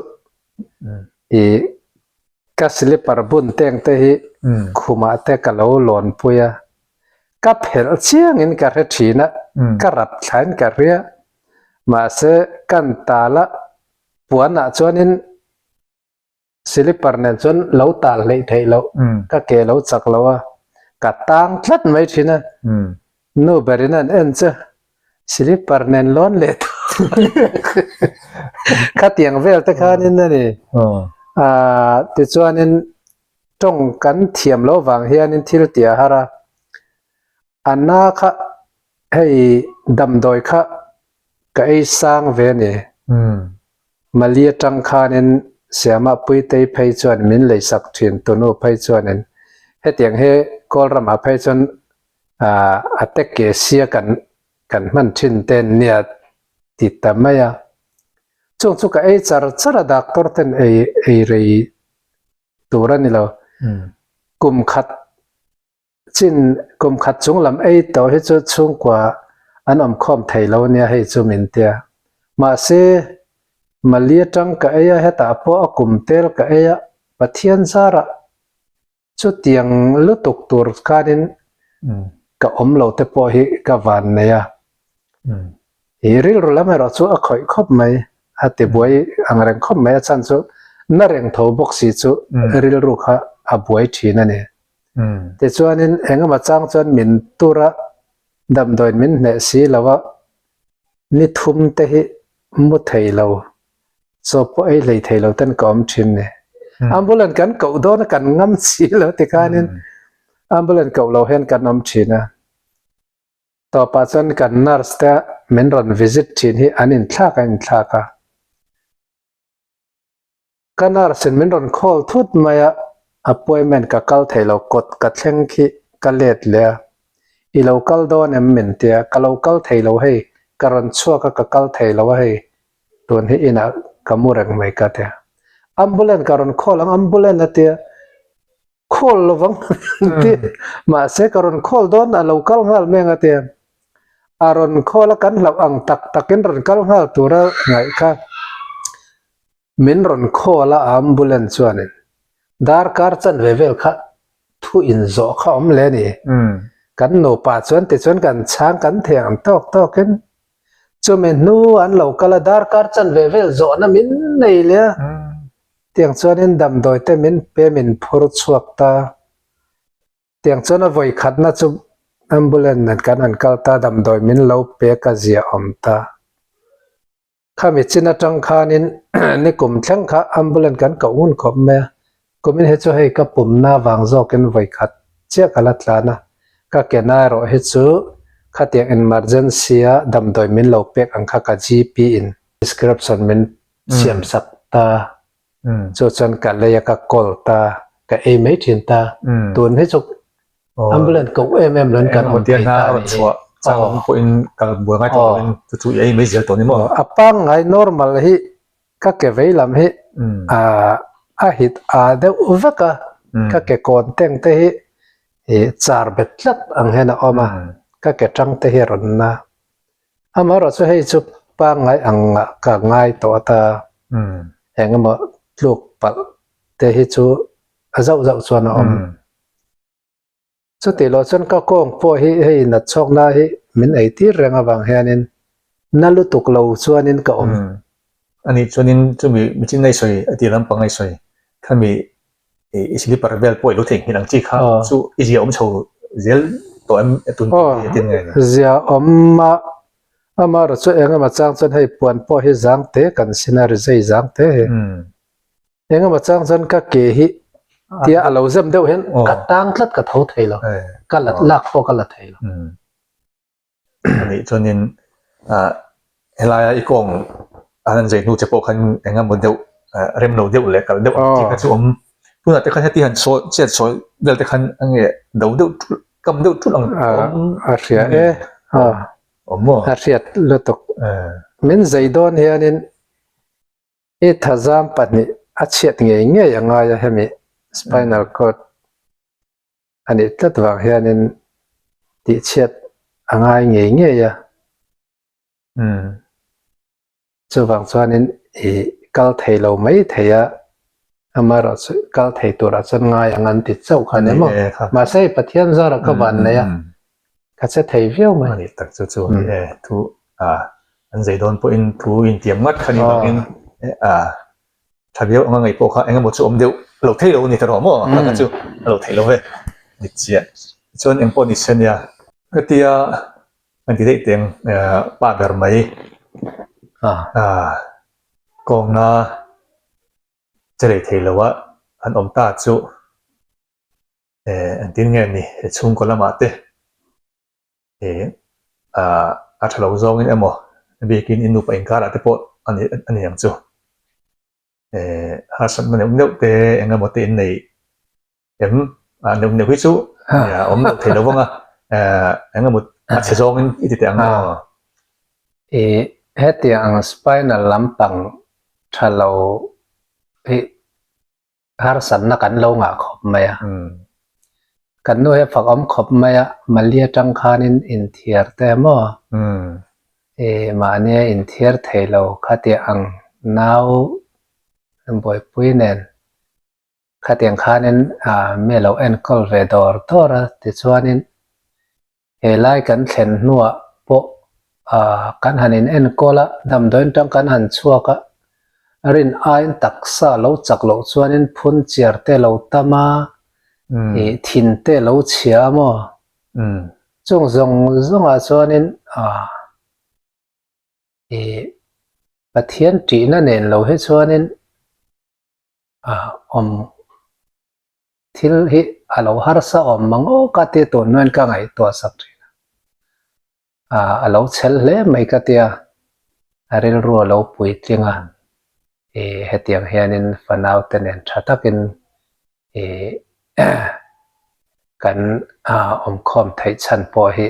i ka slipper bun teng te hi khumah te ka lo lawn pui a, ka phelh chiang in ka hre thin a, ka rap thla in ka hria, mahse kan tal a puan ah chuan in Slipper nen chuan lo tal hleih theih loh, ka ke lo chak lo a, ka tang tlat mai thin a, nu berin an en chu slipper nen lawn leh tawh khatiang vel te khanin a ni. Aaa tichuanin tawng kan thiam loh vang hianin thil tih a har a, a na kha hei damdawi kha ka ei sang ve a ni. Mali atang khanin Siama Puitei phei chuan min leisak thin tunu phei chuanin hetiang hi Kawlramah phei chuan a te ke sia kan kan hman thin te nia ti ta mai a. Chung chu ka ei char char a doctor ten ei ei rei tur a ni lo. Kum khat Chin kum khat chung lam ei tawh hi chu chhungkua an awm khawm thei lo nia hei chu min tia. Mahse, Mali atang ka ei a hetah pawh a kum tel ka ei a, Pathian zarah chutiang lutuk tur khanin ka awm lo te pawh hi ka van nei a. I rilru lam erawh chu a khawih khawp mai, a ti buai ang reng khawp mai a chhan chu na reng tho bawk si chu rilru kha a buai thin a ni. Tichuanin engemaw chang chuan min tur a, damdawiin min hneh si lo a, ni thum te hi mu thei lo, chaw pawh ei hlei thei lo ten ka awm thin ni. Ambulance kan koh dawn a kan ngam si lo tikhanin ambulance koh lo hian kan awm thin a. Tawpah chuan kan nurse te min rawn visit thin hi an inthlak a inthlak a. Ka nurse in min rawn call thut mai a. Appointment ka kal thei lo kawt ka thleng khi ka let leh a, i lo kal dawn em min tia, ka lo kal thei lo hei, ka rawn chhuak a ka kal thei lo a hei, tun hi inah ka mu reng mai ka tia. Ambulance ka rawn call ang ambulance a tia, call lovang min ti, mahse ka rawn call dawn a lo kal nghal mai ang a tia. A rawn call a kan hlauh ang tak takin rawn kal nghal tura ngaih kha. Min rawn call a ambulance chuanin darkar chanve vel kha thu inzawh kha awm le ni. Kan nupa chuan tichuan kan chhang kan thei ang tawk tawkin chumi hnu an lo kal a darkar chanve vel zawhna min nei leh a. Tiang chuanin damdawi te min pe min phur chhuak ta. Tiang chuan a vawi khatna chu ambulance nen kan han kal ta damdawi min lo pe ka zia awm ta. Khami chin atang khanin nikum thleng kha ambulance kan koh ngun khawp mai a, kumin hi chu hei ka pumna vang zawkin vawi khat chiah ka la tlan a, ka ke na erawh hi chu khatiang emergency a damdawi min lo pek ang kha ka GP in prescription min siam sak ta, chu chuan ka lei a ka call ta, ka ei mai thin ta, tun hi chu Ambulance koh em em loin kan awm thei ta a nih hi. Chang pawhin kal buai ngai tawh loin chu chu i ei mai zel tawh ni maw? A pangngai normal hi ka ke vei lam hi a hit a deuh vek a, ka ke kawn teng te hi char bet tlat ang hian a awm a, ka ke tang te hi a rawn na. Amaherawh chu hei chu pangngai ang ah ka ngai tawh ta, eng emaw tluk palh te hi chu a zauh zauh chuan a awm. Chutih loh chuan ka kawng pawh hi hei nat chhawkna hi min ei tir reng avang hianin na lutuk lo chuanin ka awm. Ani chuanin chumi michin ngei sawi a ti lampang ngei sawi khami i slipper vel pawh i lo theihnghilh ang chi kha chu i zia awm chho zel tawh em tun tih a tin nge ni? Zia awm a, amaherawh chu eng emaw chang chuan hei puan pawh hi zang te kan sin a ri zai zang te hi. Engemaw chang chuan ka ke hi tia a lo zem deuh hian ka tang tlat ka tho thei lo, ka la lak pawh ka la thei lo. Anih chuanin helaia i kawng an han zei hnu che pawh khan engemaw deuh rem lo deuh leh kalh deuh ang chi kha chu awm. Tunah te khan heti han sawi chet sawi vel te khan enge do deuh thulh kam deuh thulh ang awm. A hria e, awm maw? A hriat lutuk. Min zei dawn hianin I thazam pahnih a chhiat ngei ngei a ngai a hemi spinal cord a nih tlat vang hianin tihchhiat a ngai ngei ngei a. Chuvang chuanin i kal thei lo mai thei a, amaherawh chu kal thei turah chuan ngai ang an ti chauh kha a ni maw? Mahse hei Pathian zarah ka van nei a, ka che thei viau mai. A nih tak chu chu a ni e, thu a an zei dawn pawhin thu intiam ngat kha ni vangin a tha viau anga ngaih pawh kha eng emaw chu awm deuh lo thei lo a ni ta rawh maw kha chu a lo theih lo ve dik chiah. Tichuan eng pawh ni se nia hetia kan ti daih teng pa ber mai a kawngna che lei thei lo a an awm ta chu engtin nge ni he chhungkaw lamah te Ih ah a tha lo zawngin emaw biakin in nupa inkarah te pawh a ni a ni ang chu. Eh harsatna neuh neuh te eng emaw te in nei em ah neuh neuh hi chu a awm loh thei lo vang a, eh eng emaw a chhe zawngin i ti teh ang maw? Ih hetiang ang spinal lampang tha lo hi harsatna kan lo ngah khawp mai a. Kan nu hi a fak awm khawp mai a, Mali atang khanin inthiar te maw? I mahnia inthiar thei lo khatiang ang nau buaipui nen khatiang khanin mi lo enkawl ve dawr dawr a tichuanin He lai kan thlen hnuah pawh kan han in enkawl a, damdawiin tang kan han chhuak a, rin aiin taksa lo chak loh chuanin phun chiar te lo tam a, ih thin te lo chhia a maw? Chung zawng zawngah chuanin ih Pathian ṭihna nen lo hi chuanin awm. Thil hi a lo harsa awm mang aw ka tia tun hnuaiin ka ngaihtuah sak thin a. Aaa a lo chhel hle mai ka tia, a rilru a lo puitling a, ih hetiang hianin fanau te nen tha takin. Ih kan awmkhawm theih chhan pawh hi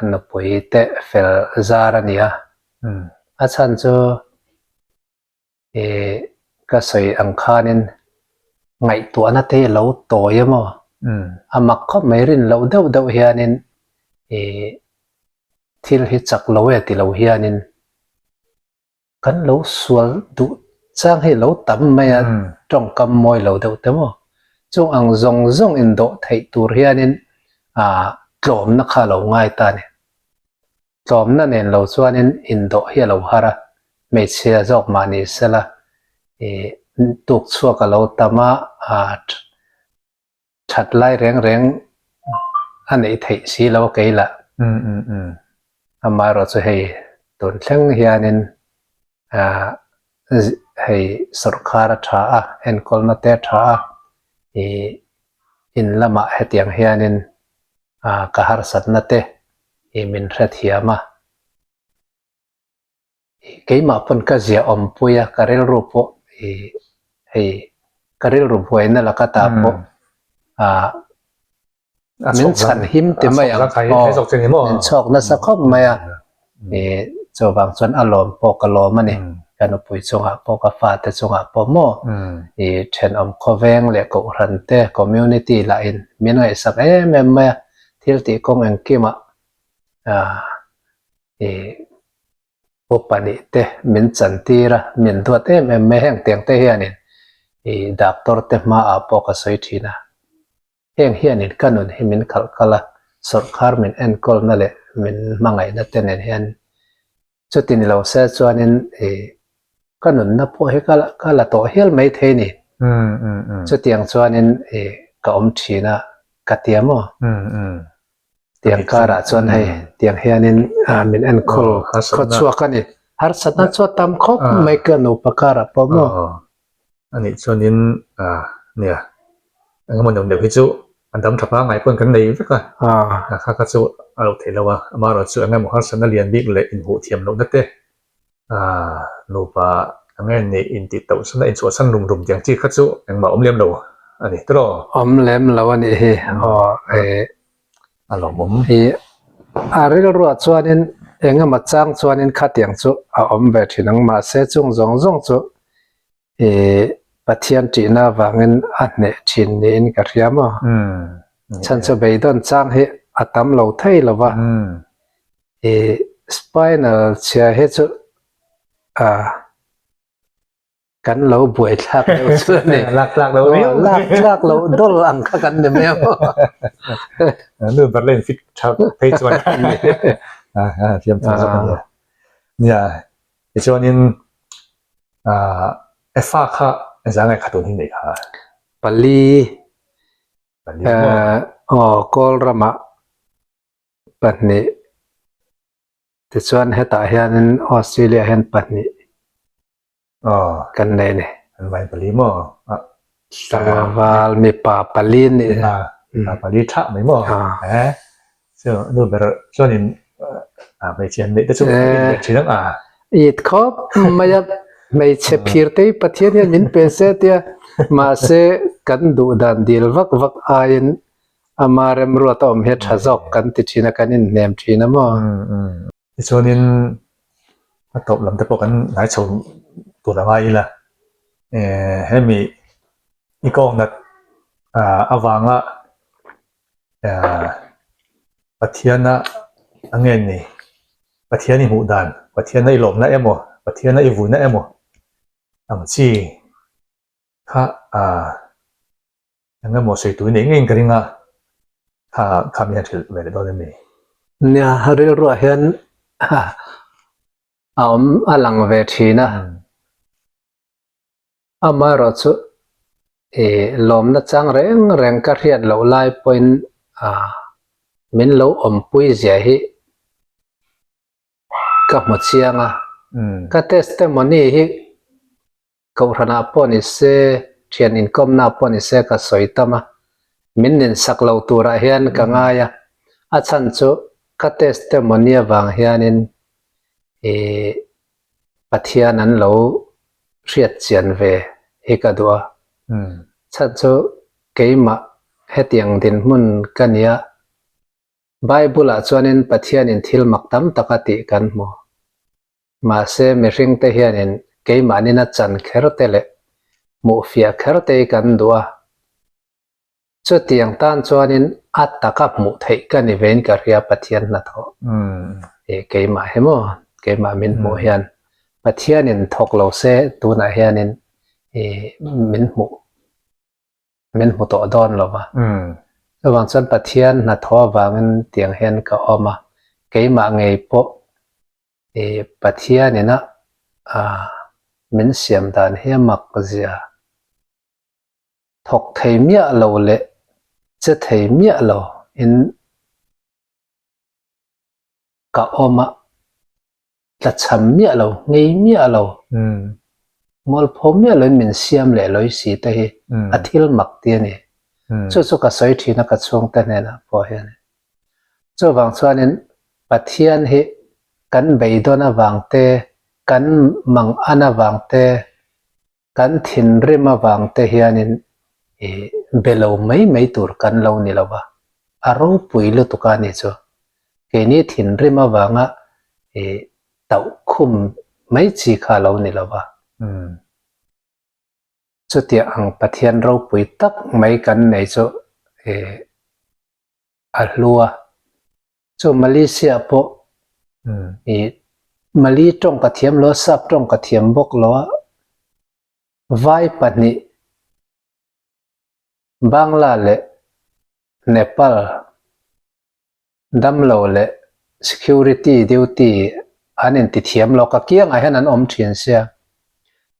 nupui te fel zar a ni a. A chhan chu ih ka sawi ang khanin ngaihtuahna te hi a lo tawi a maw? A mak khawp mai rin loh deuh deuh hianin ih thil hi chak lo e ti lo hianin Kan lo sual duh chang hi lo tam mai a, tawngkam mawi lo deuh te maw? Chung ang zawng zawng indawh theih tur hianin tlawmna kha a lo ngai ta a ni. Tlawmna nen lo chuanin indawh hi a lo har a, hmeichhia zawk mah ni sela tuk chhuak a lo tam a, That lai reng reng a neih theih si lo kei lah. Amaherawh chu hei tun thleng hianin hei sawrkar a tha a, enkawlna te a tha a, ih in lamah hetiang hianin ka harsatna te ih min hrethiam a. Keimah pawn ka ziah awmpui a, ka rilru pawh ih hei ka rilru buaina laka ta pawh ah min chhan him ti mai ang aw min chhawk nasa khawp mai a ih chuvang chuan a lawm pawh ka lawm a ni ka nupui chungah pawh ka fate chungah pawh maw ih thenawm khawveng leh kohhran te community lah in min ngaihsak em em mai a thil tih kawng engkimah ah ih Upa nih te min chantir a, min duat em em mai heng tiang te hianin ih doctor te hmaah pawh ka sawi thin a. Heng hianin ka nun hi min khalh kal a, sawrhkhar min enkawlna leh min hmangaihna te nen hian chuti ni lo se chuanin ih ka nunna pawh hi ka ka la tawh hial mai thei ni. Chutiang chuanin ih ka awm thin a ka ti a maw? Tiang karah chuan hei tiang hianin min enkawl khaw chhuak a ni. Harsatna chu a tam khawp mai ka nupa karah pawh maw? A nih chuanin nia engemaw nuam deuh hi chu a dam tha pangngai pawn kan nei vek a, kha kha chu a lo theih lo a, amaherawhchu engemaw harsatna lian bik leh inhmuh thiam lohna te Nupa ang nge nih intih tauh san a inchhuahsan rum rum tiang chi kha chu engmah awm lem lo a ni tawh. Awm lem lo a nih hi aw eh. A lawmawm. Ih a rilruah chuanin engemaw chang chuanin khatiang chu a awm ve thin ang mahse chung zawng zawng chu ih Pathian ṭihna avangin a hneh thin niin ka hria maw. Chhan chu beidawn chang hi a tam lo thei lo va. I spinal chhia hi chu a kan lo buai thlak deuh chu a ni. Lak tlak lo riau. Lak tlak lo dawl ang kha kan ni mai ang. Nu ber la in fit tha phei chuan a thiam tha zawk a nia. Nia tichuanin e fa kha engzah nge kha tun hi nei kha? Pali. Pali maw? Aw Kawl ramah pahnih tichuan hetah hianin Australia hian pahnih kan nei a ni. An vai pali maw? Tlangval mipa pali an nih hi. Mipa pali thah mai maw? Chu nu ber chuanin hmeichhe an neih te chu a in ve thin ang a. It khawp mai a, hmeichhe phir te hi Pathian hian min pe se tia mahse kan duh dan dil vak vak aiin Ama remruat a awm hi a tha zawk kan ti thin a, kan inhnem thin a maw? Tichuanin a tawp lam te pawh kan ngai chho tur a ngai ila, hemi i kawngnat avanga Pathiana a nge ni, Pathian i hmuh dan, Pathiana i lawmna emaw, Pathiana i vuina emaw ang chi kha Eng emaw sawi tui nei ngeiin ka ring a, kha kha mi hian hrilh ve leh dawn em ni? Nia, rilruah hian a awm a lang ve thin a. Amaherawh chu ih lawmna chang reng reng ka hriat loh lai pawhin min lo awmpui zia hi ka hmu chiang a. Ka testimony hi Kohhranah pawh ni se, thian inkawmna pawh ni se ka sawi tam a, min ninsak lo turah hian ka ngai a, a chhan chu ka testimony avang hianin ih Pathian an lo hriat chian ve hi ka duh a. Chhan chu keimah hetiang dinhmun ka nia. Bible-ah chuanin Pathianin thil mak tam tak a tih kan hmu. Mahse mihringte hianin keimahnin a chan kher te leh hmuhfiah kher te hi kan duh a. Chutiang tan chuanin a taka hmuh theih ka ni vein ka hria Pathian hnathawh. Ih keimah hi maw, keimah min hmuh hian Pathianin thawk lo se tunah hianin ih min hmuh min hmu tawh dawn lo va. Chuvang chuan Pathian hnathawh avangin tiang hian ka awm a, keimah ngei pawh ih Pathianin a min siam dan hi a mak zia. Thawk thei miah lo leh che thei miah lo in ka awm a, tla cham miah lo, ngei miah lo, mualpho miah lo in min siam leh lawih si te hi a thil mak ti a ni. Chu chu ka sawi thin a ka chhungte hnenah pawh hian. Chuvang chuanin Pathian hi kan beidawn avang te, kan mangan avang te, Kan thinrim avang te hianin i be lo mai mai tur kan lo ni lo va, a ropui lutuk a ni chu. Keini thinrim avanga i tauh khum mai chi kha a lo ni lo va. Chutiang ang Pathian ropui tak mai kan nei chu i a hlu a. Chu Malaysia pawh i Mali tawng ka thiam lo a, Sap tawng ka thiam bawk lo a, Vai pahnih Bangla leh Nepal damlo leh security duty an inti thiam lo ka kiangah hian an awm thin sia,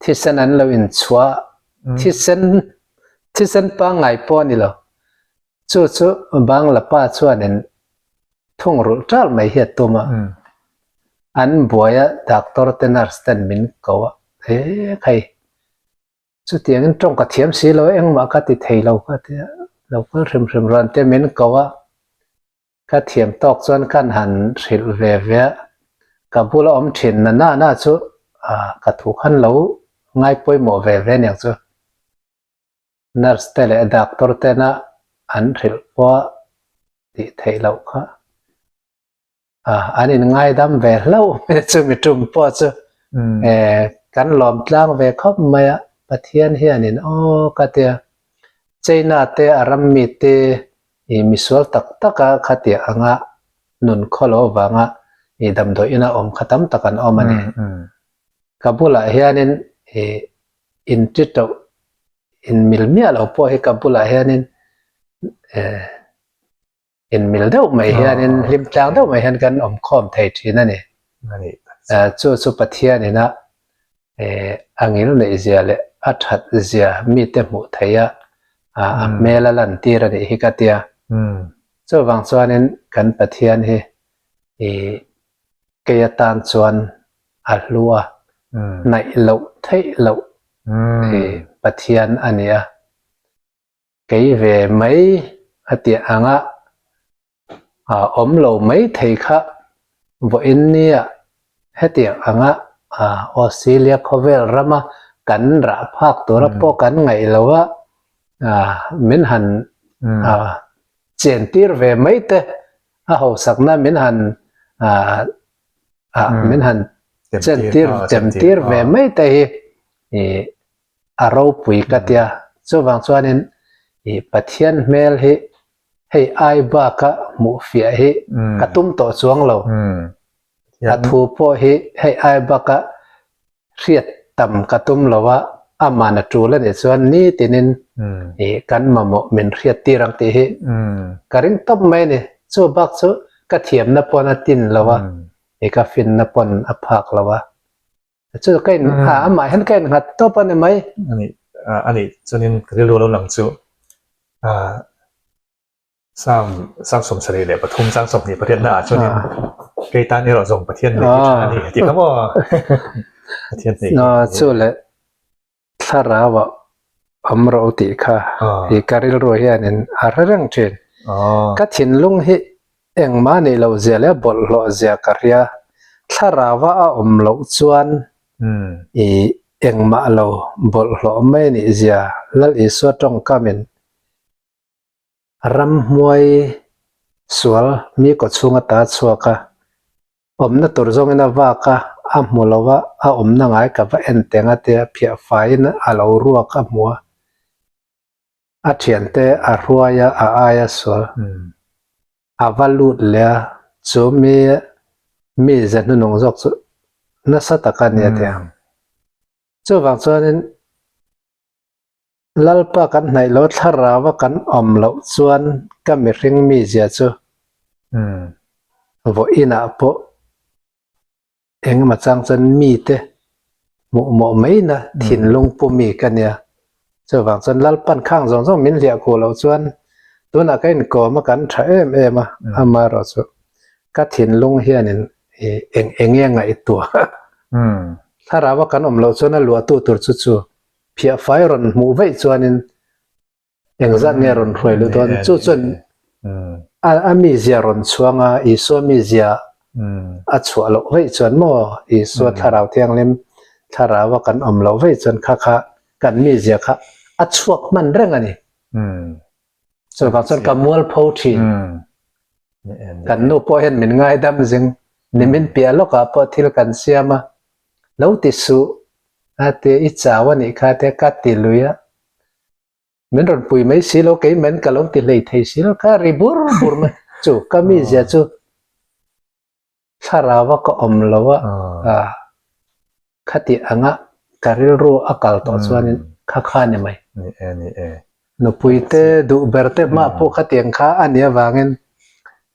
thisen an lo inchhuah a, thisen thisen pangngai pawh a ni lo. Chu chu Bangla pa chuanin thungrulh ṭal mai hi a tum a, an buai a doctor te nurse ten min ko a, he khai chutiangin tawng ka thiam si lo a engmah ka ti thei lo ka ti a, lo kal hrim hrim rawh an tia min ko a, ka thiam tawk chuan kan han hrilh ve ve a, ka bula awm thin na na na chu ka thu khan lo ngai pawimawh ve ve aniang chu. Nurse te leh doctor tena an hrilh pawh tih theih loh kha an in ngaidam ve hlauh mai chu mi tum pawh chu kan lawm tlang ve khawp mai a, Pathian hianin aw ka tia China te a ram mi te i misual tak tak a khatiah anga nun khawlo avanga i damdawi ina awm kha tam tak an awm a ni. Ka bulah hianin i inti tauh inmil miah lo pawh hi ka bulah hianin eh inmil deuh mai hianin hlim tlang deuh mai hian kan awm khawm thei thin a ni. Chu chu Pathianin a eh a ngil neih zia leh a that zia mite hmuh theih a a hmel a lan tir a nih hi ka tia. Chuvang chuanin kan Pathian hi ih kei atan chuan a hlu a, hnaih loh theih loh hi Pathian a ni a. Kei ve mai a tih anga a awm lo mai thei kha vawiin nia hetiang anga Australia khawvel rama kan rah phak tura pawh kan ngaih lo a, min han chen tir ve mai te a hausakna min han ah min han chen tir chem tir ve mai te hi ih a ropui ka tia chuvang chuanin ih Pathian hmel hi hei ai baka hmuh fiah hi ka tum tawh chuang lo a thu pawh hi hei ai baka Hriat tam ka tum lo a, aman a tul a nih chuan nitinin ih kan mamawh min hriat tir ang tih hi ka ring tawp mai a ni. Chu bak chu ka thiamna pawn a tin lo a, ih ka finna pawn a phak lo a. Chu ka in amah hian ka innghat tawp a ni mai. A nih a nih chuanin ka rilru lo lang chu Psalm Psalm 73 chang 28 na ah chuanin kei tan erawh zawng Pathian nei hi tha a ni tih kha maw Pathian nei hi chu le thlarau ah awm rawh u tih kha i ka rilru hianin a hre reng thin ka thinlung hi engmah nih loh zia leh bawlhhlawh zia ka hria thlarau a a awm loh chuan i. engmah lo bawlhhlawh mai nih zia Lal Isua tawngkamin ramhmuai sual mi kawchhung ata chhuak a, awmna tur zawngin a vak a, a hmu lo a, a awmna ngai ka va en teng a tia phiah faiin a lo ruak a hmu a, a thiante a hruai a, a aia sual a va lut leh a, chu mi mi ze hnunung zawk chu nasa tak a ni a ti ang. Chuvang chuanin Lalpa kan hnaih lo thlarau a kan awm loh chuan ka mihring mizia chu vawiinah pawh Engemaw chang chuan mite hmuh mawh maina thinlung pu mi ka nia. Chuvang chuan Lalpan khang zawng zawng min hliah khuh loh chuan tunah ka inkawm a kan tha em em a, amaherawh chu ka thinlung hianin eng eng nge ngaihtuah thlarau a kan awm loh chuan a luahtu tur chu chu phiahfai rawn hmuh vaih chuanin Engzat nge rawn hruai luh dawn? Chu chuan a mizia rawn chhuang a, Isua mizia a chhuah loh veih chuan maw Isua Thlarau Thianghlim Thlarau a kan awm loh veih chuan kha kha kan mizia kha a chhuak hman reng a ni. Chuvang chuan ka mualpho thin. Kan nu pawh hian min ngaidam zing. Nimin piah lawkah pawh thil kan siam a, lo ti suh a tia i chau a nih kha tia ka ti lui a. Min rawn pui mai si lo, keimen ka lo ti hlei thei si lo, ka ri bur bur mai. Chu ka mizia chu thlarau a ka awm lo a, khati anga ka rilru a kal tawh chuanin kha kha ni mai. Ni e, ni e. Nupui te duh ber te hmah pawh khatiang kha a nih avangin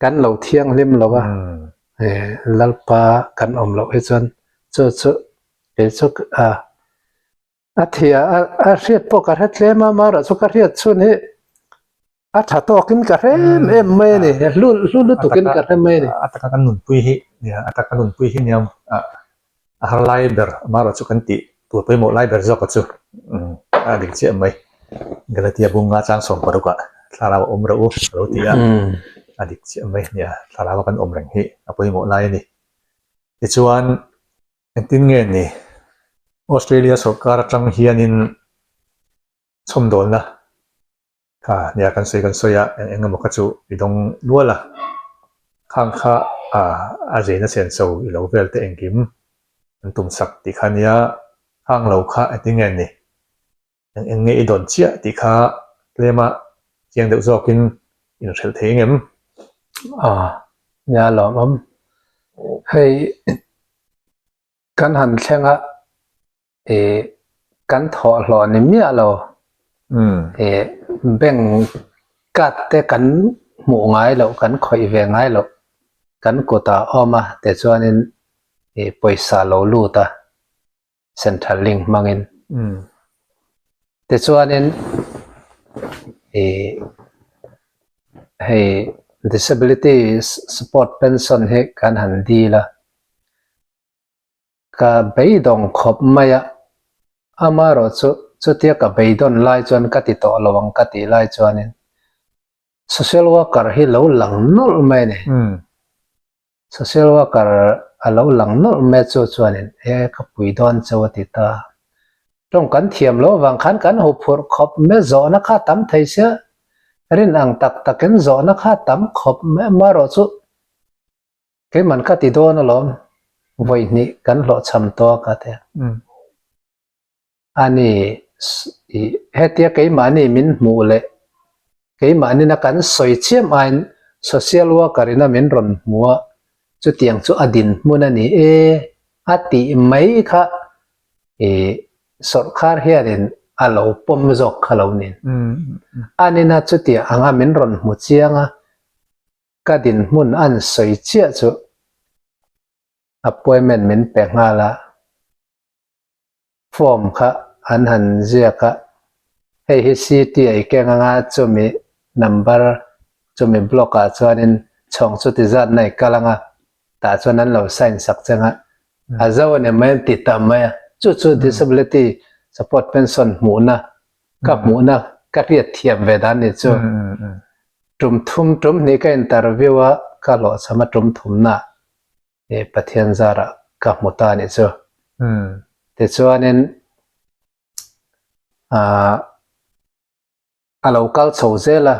kan lo thianghlim lo a, Lalpa kan awm loh hi chuan chu chu kei chu a. A thia a hriat pawh ka hre tlem a, amaherawh chu ka hriat chhun hi a tha tawkin ka hre em em mai a ni, hlu hlu lutukin ka hre mai a ni. A taka kan nunpui hi nia, a taka nunpui hi nia a har lai ber, amaherawh chu kan tih tur pawimawh lai ber zawk a chu a dik chiah mai. Galatia bunga chang 16 ah thlarau a awm reuh u a lo ti a, a dik chiah mai nia, thlarau a kan awm reng hi a pawimawh lai a ni. Tichuan. Engtin nge ni? Australia sorkar atang hianin chhawmdawlna kha nia kan sawi kan sawi a, eng eng emaw kha chu i dawng nual a, khang kha a zeina senso i lo vel te engkim an tum sak tih kha nia, khang lo kha engtin nge ni? Eng eng nge i dawn chiah tih kha tlema chiang deuh zawkin inhrelh thei ngem? Aw, nia lawmawm. Hei kan han thleng a, ih kan thawhhlawh ni miah lo, ih bank card te kan hmuh ngai loh, kan khawih ve ngai loh, kan kutah a awm a, tichuanin ih pawisa lo lut a. Central link hmangin. Tichuanin ih hei disability support pension hi kan han dil a, ka beidawng khawp mai a, amaherawh chu chutia ka beidawn lai chuan ka ti tawh lo ang ka tih lai chuanin social worker hi lo lang nawlh mai a ni. Social worker a lo lang nawlh mai chu chuanin e ka pui dawn cheu a ti ta. Tawng kan thiam loh avang khan kan hu phurh khawp mai zawhna kha tam thei sia, rin ang tak takin zawhna kha tam khawp mai amaherawh chu keiman ka ti dawn alawm vawi hnih kan hlawhchham tawh a ka ti a. A ni, hetia keimahni min hmuh leh keimahnin a kan sawi chiam aiin social worker ina min rawn hmu a, chutiang chu a dinhmun a ni e a tih mai kha ih sawrhkhar hianin a lo pawm zawk kha lo nin. Anina chutiang anga min rawn hmu chiang a, ka dinhmun an sawi chiah chu appointment min pe nghal a. Form kha an han ziak a, hei hi CT a i keng anga chumi number chumi block ah chuanin chhawng chu ti zat na i kal anga tah chuan an lo sign sak cheng a, a zo a ni mai an ti ta mai a, chu chu disability support pension hmuhna ka hmuhna ka hriat thiam ve dan ni chu tum thum tum hnih ka interview a ka hlawhchham a tum thumna Pathian zarah ka hmu ta anih chu. Tichuanin. Ahh a lo kal chho zel a,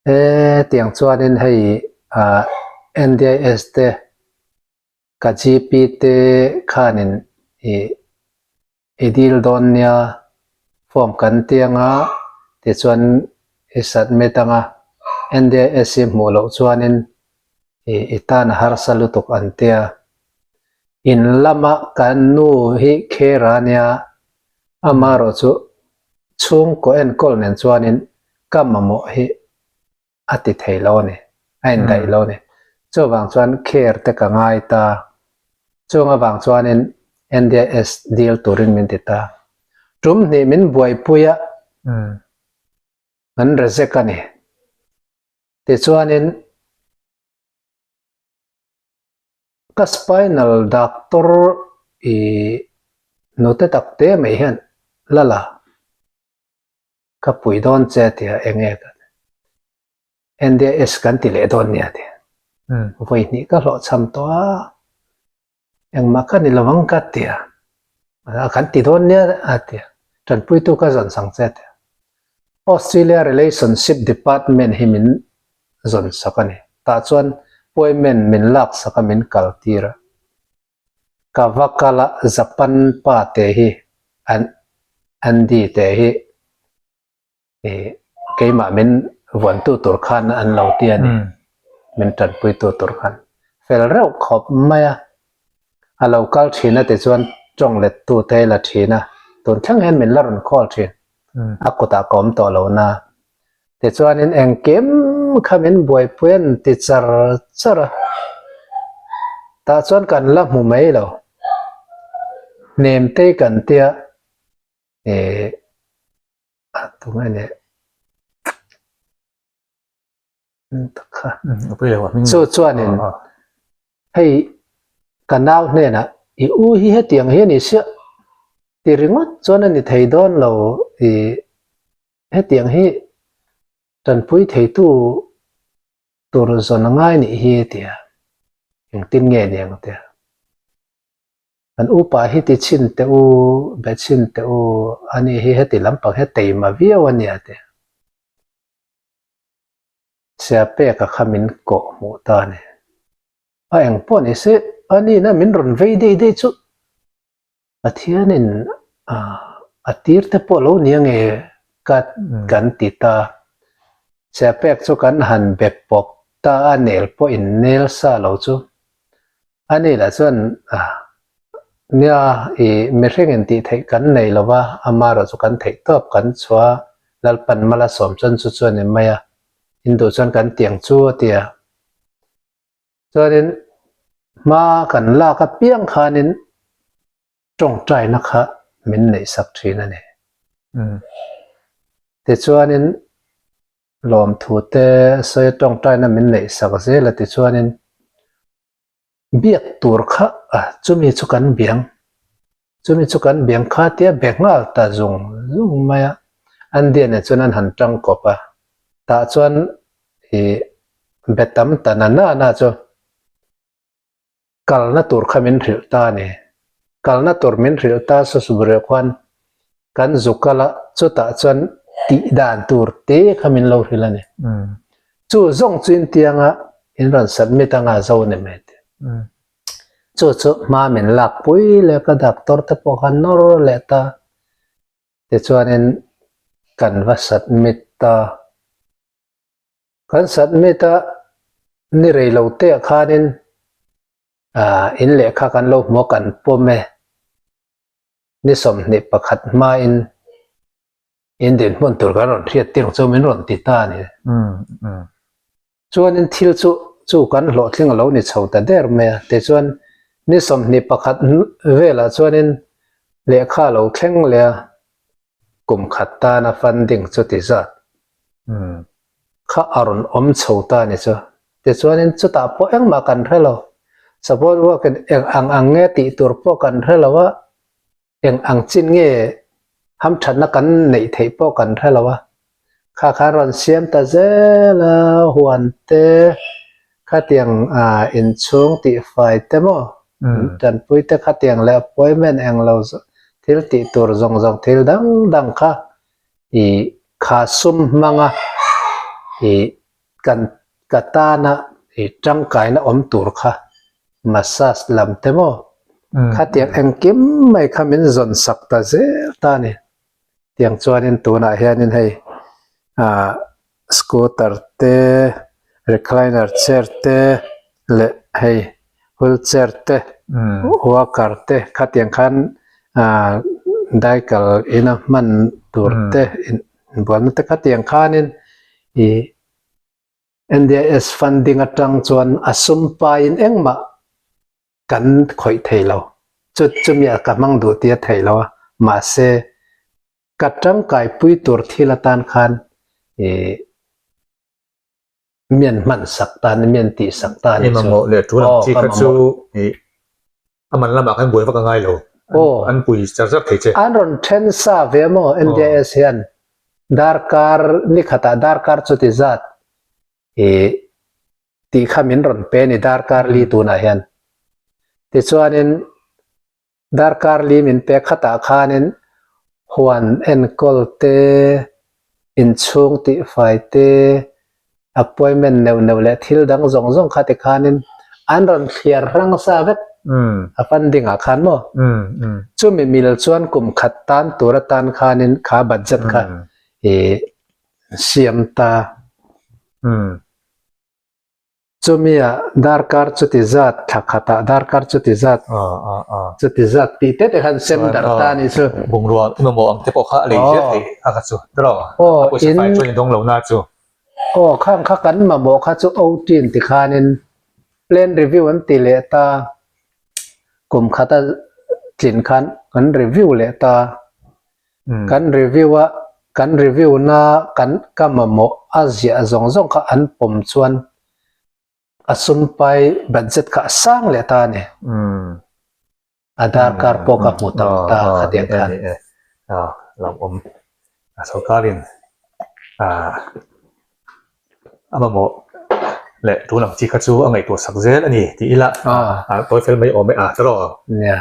hetiang chuanin hei ahh NDIS te ka GP te khanin ih i dil dawn nia form kan ti anga tichuan i submit anga NDIS hi hmuh loh chuanin ih i tan a harsa lutuk an tia. In lama kan nu hi Khera nia amaherawhchu chhungkaw enkawl nen chuanin ka mamawh hi a ti thei lo a ni, a indaih lo a ni. Chuvang chuan care te ka ngai ta. Chung avang chuanin NDIS dil turin min ti ta. Tum hnih min buaipui a, kan reject a ni. Tichuanin ka spinal doctor i nute takte mai hian la la. Ka pui dawn che tia enge ka NDS kan ti leh dawn nia tia. Vawi hnih ka hlawhchham tawh a, engmah ka ni lovang ka tia. A kan ti dawn nia a tia. Tanpuitu ka zawn sang che tia. Australia Relationship Department hi min zawn sak a ni. Tah chuan appointment min lak sak a min kal tir a. Ka va kal a Japan pa te hi an Andy te hi ih keimah min vuantu tur khan an lo ti a ni min tanpuitu tur khan fel reuh khawp mai a a lo kal thin a tichuan tawng lettu te la thin a tun thleng hian min la rawn call thin a kutah ka awm tawh lo na Tichuanin engkim kha min buaipui an ti char char a, tah chuan kan la hmu mai lo. Hnemtei kan tia ih a tunge nih tak kha. Chu chuanin hei ka nau hnenah i u hi hetiang hi a ni siah ti ringawt chuan a ni thei dawn lo ih. Hetiang hi tanpui theitu tur zawn a ngai nih hi tia engtin nge ni ang tia. Kan upa hi ti chhin teh u, be chhin teh u, ani hi heti lampang hi a teima viau a nia tia. Sia peka kha min kawh hmuh ta a ni. A engpawh ni se, anina min rawn vei dei dei chu Pathianin a tir te pawh lo nia nge ka kan ti ta. Chepek chu kan han be pawp ta a, nel pawh in nel sa lo chu. Ani lah chuan nia i mihringin tih theih kan nei lo va, amaherawh chu kan theih tawp kan chhuah a, Lalpan Malasawm chuan chu chu a ni mai a, in duh chuan kan tiang chu a ti a. Chuanin hma kan lak apiang khanin tawngtaina kha min neihsak thin a ni. Tichuanin lawmthu te sawi tawngtaina min neihsak zel a tichuanin biak tur kha chumi chu kan biang chumi chu kan biang kha tia be nghal ta zung zung mai a. Andian ah chuan an han tang kawp a tah chuan ih be tam ta na na na chu kalna tur kha min hrilh ta a ni. Kalna tur min hrilh ta Sosbure khuan kan zu kal a chutah chuan tih dan tur te kha min lo hrilh a ni. Chu zawng chu intianga in rawn submit anga zo ni mai te. Chu chu hma min lak pui leh ka doctor te pawh khan nawr leh ta. Tichuanin kan va submit ta. Kan submit a ni rei lo te ah khanin ah in lehkha kan lo hmu a kan pawm e. Ni 21 hmain in dinhmun tur kan rawn hriat tir ang chu min rawn ti ta a ni. Chuanin thil chu chu kan hlawhtling a lo ni chho ta der mai a, tichuan ni 21 velah chuanin lehkha a lo thleng leh a, kum khat tana funding chu ti zat kha a rawn awm chho ta a ni chu. Tichuanin chutah pawh engmah kan hre lo, support work in eng ang ang nge tih tur pawh kan hre lo a, Eng ang chin nge hamthatna kan neih theih pawh kan hre lo a, kha khan rawn siam ta zel a, huan te khatiang ah inchhung tihfai te maw tanpui te khatiang leh appointment eng lo zawh. Thil tih tur zawng zawng thil dang dang kha ih kha sum hmanga ih kan ka tana ih tangkaina awm tur kha massage lam te maw khatiang engkim mai kha min zawn sak ta zel ta a ni. Tiang chuanin tunah hianin hei ah scooter te recliner chair te leh hei wheelchair te walker te khatiang khan ah daikal ina hman tur te inbualna te khatiang khanin ih N_D_I_S funding atang chuan a sum paiin engmah kan khawih thei lo chu chumi a ka hmang duh tih a theih lo a mahse ka tangkai pui tur thil atan khan ih mi an hman sak ta a ni mi an tih sak ta a ni chu. I mamawh leh tul ang chi kha chu ih a man lamah khan buai vak a ngai lo an pui char char thei che. An rawn then sa ve maw NDIS hian darkar ni khatah darkar chuti zat ih tih kha min rawn pe a ni darkar li tunah hian. Tichuanin darkar li min pek khatah khanin huan enkawl te, inchhung tihfai te, appointment neuh neuh leh thil dang zawng zawng kha tikhanin an rawn thliar hrang sa vek a funding ah khan maw? Chumi mil chuan kum khat tan tur atan khanin kha budget kha ih siam ta. Chumia darkar chuti zat thla khatah darkar chuti zat chuti zat tih te te khan sem darh ta a nih chu. Bungrua i mamawh ang te pawh kha a lei zel theih a kha chu tiraw a pawisa fai chuan i dawng lo na chu. Aw khang kha kan mamawh kha chu OT in ti khanin plan review an ti leh ta kum khata tlin khan kan review leh ta. Kan review a, kan review na kan ka mamawh a ziah zawng zawng kha an pawm chuan a sumpai budget kha a sang leh ta a ni. A darkar pawh ka hmu tam ta khatiang khan. Hlauhawm sorkarin a mamawh leh tun ang chi kha chu a ngaihtuah sak zel a ni tih ila tawi fel mai awm e a tiraw? Nia.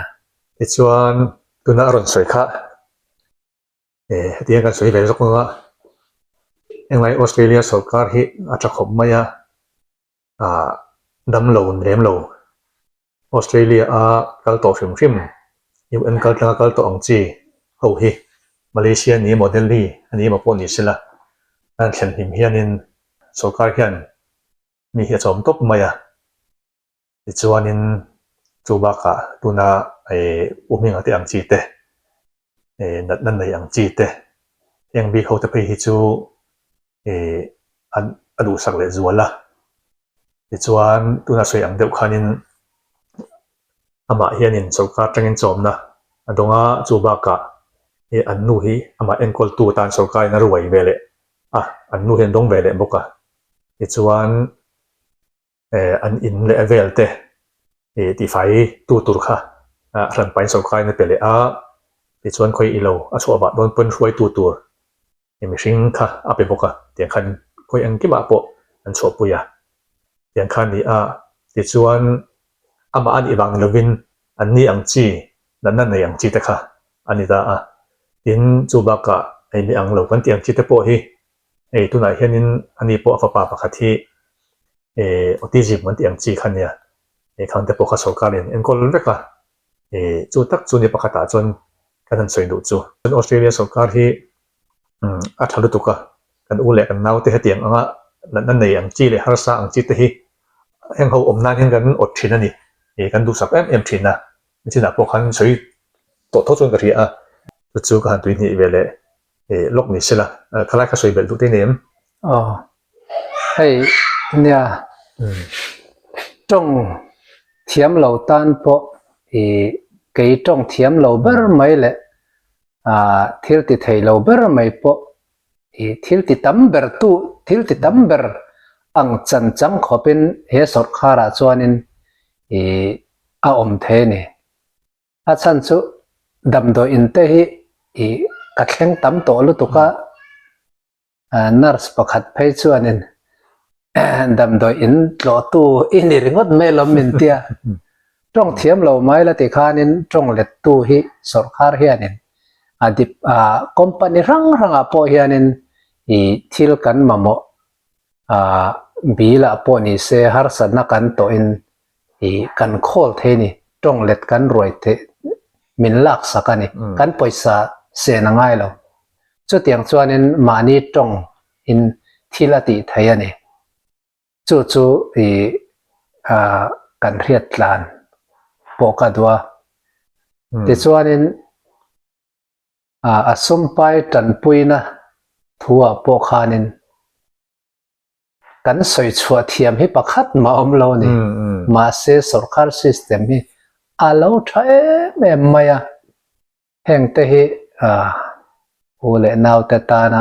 Tichuan tuna a rawn sawi kha eh hetiang kan sawi ve zawk ang a, englai Australia sorkar hi a tha khawp mai a, ah damlo lem lo Australia a kal tawh hrim hrim UN kal tlanga kal tawh ang chi ho hi Malaysia ni emaw Delhi a ni emaw pawh ni sela an thlen hlim hianin sorkar hian mi hi a chawm tawp mai a. Tichuanin chu bakah tuna ih u hminga te ang chi te, ih natna nei ang chi te, heng bik ho te phei hi chu ih an a duhsak leh zual a. Tichuan tuna sawi ang deuh khanin amah hianin sorkar atangin chawmna a dawng a, chu bakah ih an nu hi amah enkawltu atan sorkarin a ruai ve leh a, an nu hian dawng ve leh bawk a. Tichuan. eh an in leh a vel te ih tihfai tu tur kha a hranpain sorkarin a pe leh a, tichuan khawi ilo a chhuah vah dawn pawn hruaitu tur ih mihring kha a pe bawk a, tiang khan khawi engkimah pawh an chhuahpui a, tiang kha a ni a, tichuan amah a nih vang ni lovin an ni ang chi natna nei ang chi te kha a ni ta a, tin chu bakah ei mi ang lo kan tih ang chi te pawh hi Hei tunah hianin ani pawh a fapa pakhat hi eh autism kan tih ang chi kha nia, hei khangte pawh kha sorkarin enkawl vek a, eh chu tak chu ni pakhatah chuan kan han sawi duh chu. Australia sorkar hi umm a tha lutuk a, kan u leh kan naute hetiang anga natna nei ang chi leh harsa ang chi te hi heng ho awm nan hian kan awt thin a ni, eh kan duhsak em em thin a, nichinah pawh khan sawi tawh tho chuan ka hria a, chu chu ka han tuihnih ve leh Eh, lawk ni sela, khalai kha sawi belh duh te nem. Aw, hei nia tawng thiam lo tan pawh ih kei tawng thiam lo ber mai leh ah thil ti thei lo ber mai pawh ih thil ti tam ber tu thil ti tam ber ang chan chang khawpin he sawrkharah chuanin ih a awm thei a ni. A chhan chu damdawi in te hi ih ka thleng tam tawh lutuk a, nurse pakhat phei chuanin damdawi in tlawhtu i ni ringawt mai lawm min tia. Tawng thiam lo mai la ti khanin tawng lettu hi sawrkar hianin a dip a company hrang hrangah pawh hianin ih thil kan mamawh a bill ah pawh ni se harsatna kan tawhin ih kan khawl thei a ni tawng let kan ruai theih min laksak a ni kan pawisa sen a ngai lo chutiang chuanin mahni tawng in thil a tih thei a ni. Chu chu i kan hriat tlan pawh ka duh a. Tichuanin a sumpai tanpuina thuah pawh khanin kan sawi chhuah thiam hi pakhat mah awm lo a ni. Mahse sawrkar system hi a lo tha em em mai a. Hengte hi u leh naute tana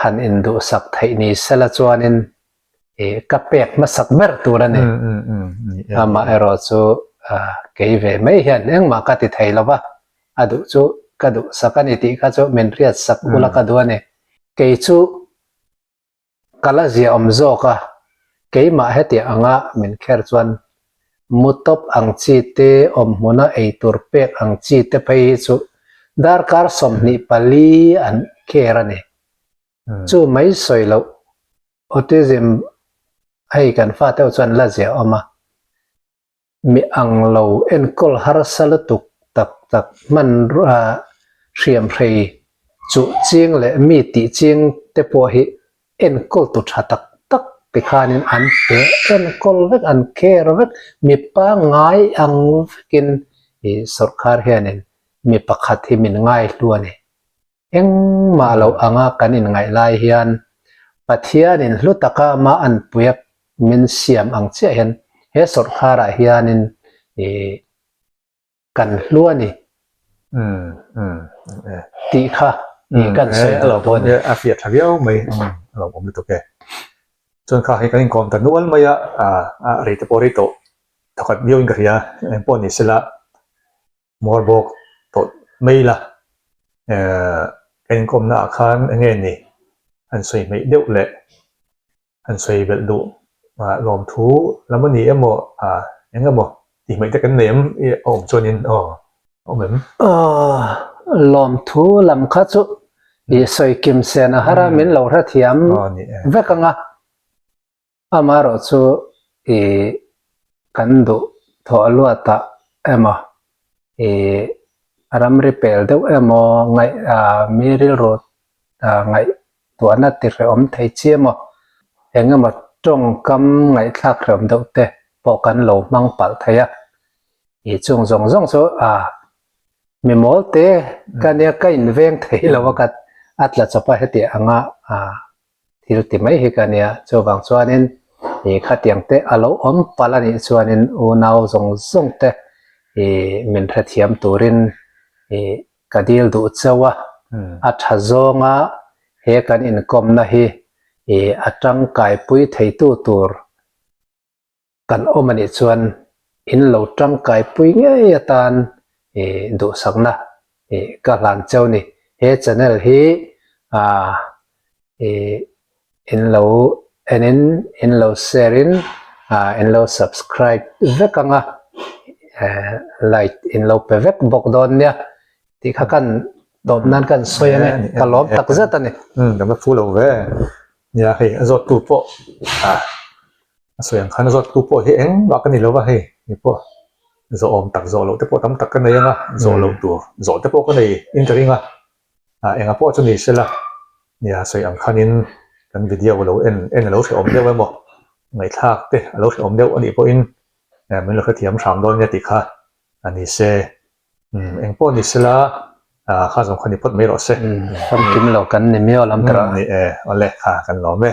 han induhsak theih ni sela chuanin ka pek hmasak ber tur a ni. Amaherawh chu kei ve mai hian engmah ka ti thei lo va, a duh chu ka duhsak a ni tih kha chu min hriatsak ula ka duh a ni. Kei chu Ka la ziahawm zawk a, keimah hetiang anga min kher chuan mu tawp ang chi te, awmhmuna eitur pek ang chi te phei hi chu darkar 24 an care a ni. Chu mai sawi loh autism hei kan fate ho chuan la ziahawm a. Mi ang lo enkawl harsa lutuk tak tak hmanrua hriamhrei chuh ching leh mi tih ching te pawh hi enkawl tu tha tak tak ti khanin an pe enkawl vek, an care vek, mi pangngai ang vekin i sawrkar hianin mi pakhat hi min ngaihlu a ni. Engmah loh anga kan inngaih lai hian Pathianin hlu taka amah anpuia min siam ang chiah hian he sawrkharah hianin ih kan hlu a ni tih kha ih kan sawi duh dawn a ni. A fiah tha viau mai, a lo awm lutuk e. Chuan kha hei kan inkawm ta nual mai a, a rei te pawh rei tawh thawkhat viauin ka hria, engpawh ni sela. Hmawr bawk tawh mai la, ka inkawmna ah khan eng nge ni han sawi hmeih deuh leh han sawi belh duh lawmthu lam a ni emaw eng emaw tih hmeih te kan nei em i a awm chuanin aw a awm em? Aw lawmthu lam kha chu i sawi kim sen a har a min lo hrethiam vek ang a. Amaherawh chu i kan duh thawh luatah emaw i ramri pel deuh emaw ngaih mi rilru ngaihtuahna ti hrehawm thei chi emaw eng emaw tawngkam ngaihthlak hrehawm deuh te pawh kan lo hmang palh thei a. I chung zawng zawng chu a mi mawl te ka nia ka inveng thei lo a ka a tla chawp a heti anga a Thil ti mai hi ka nia, chuvang chuanin ih khatiang te a lo awm palh a nih chuanin unau zawng zawng te ih min hrethiam turin ih ka dil duh chauh a, a tha zawnga he kan inkawmna hi ih a tangkaipui theitu tur Kan awm a nih chuan in lo tangkaipui ngei atan ih duhsakna ih ka hlan cheu ni. He channel hi ah ih in lo en in in lo share in ah in lo subscribe vek ang a, eh like in lo pe vek bawk dawn nia tih kha kan tawp nan kan sawi ang e, ka lawm tak zet a ni. Umm ka va phu lo ve. Nia hei a zawttu pawh ah. A sawi ang khan a zawttu pawh hi engmah ka ni lo va hei ni pawh zawh awm tak zawh loh te pawh tam tak ka nei ang a zawh loh tur zawh te pawh ka nei in ka ring a ah enga pawh chu ni sela nia sawi ang khanin kan video lo en en a lo hrehawm deuh emaw ngaihthlak te a lo hrehawm deuh anih pawhin min lo hrethiam hram dawn nia tih kha a ni se umm engpawh ni sela ah kha zawng kha ni phawt mai rawh se. Famkim lo kan ni miau lam tawh a. Ni e awle kha kan lawm e.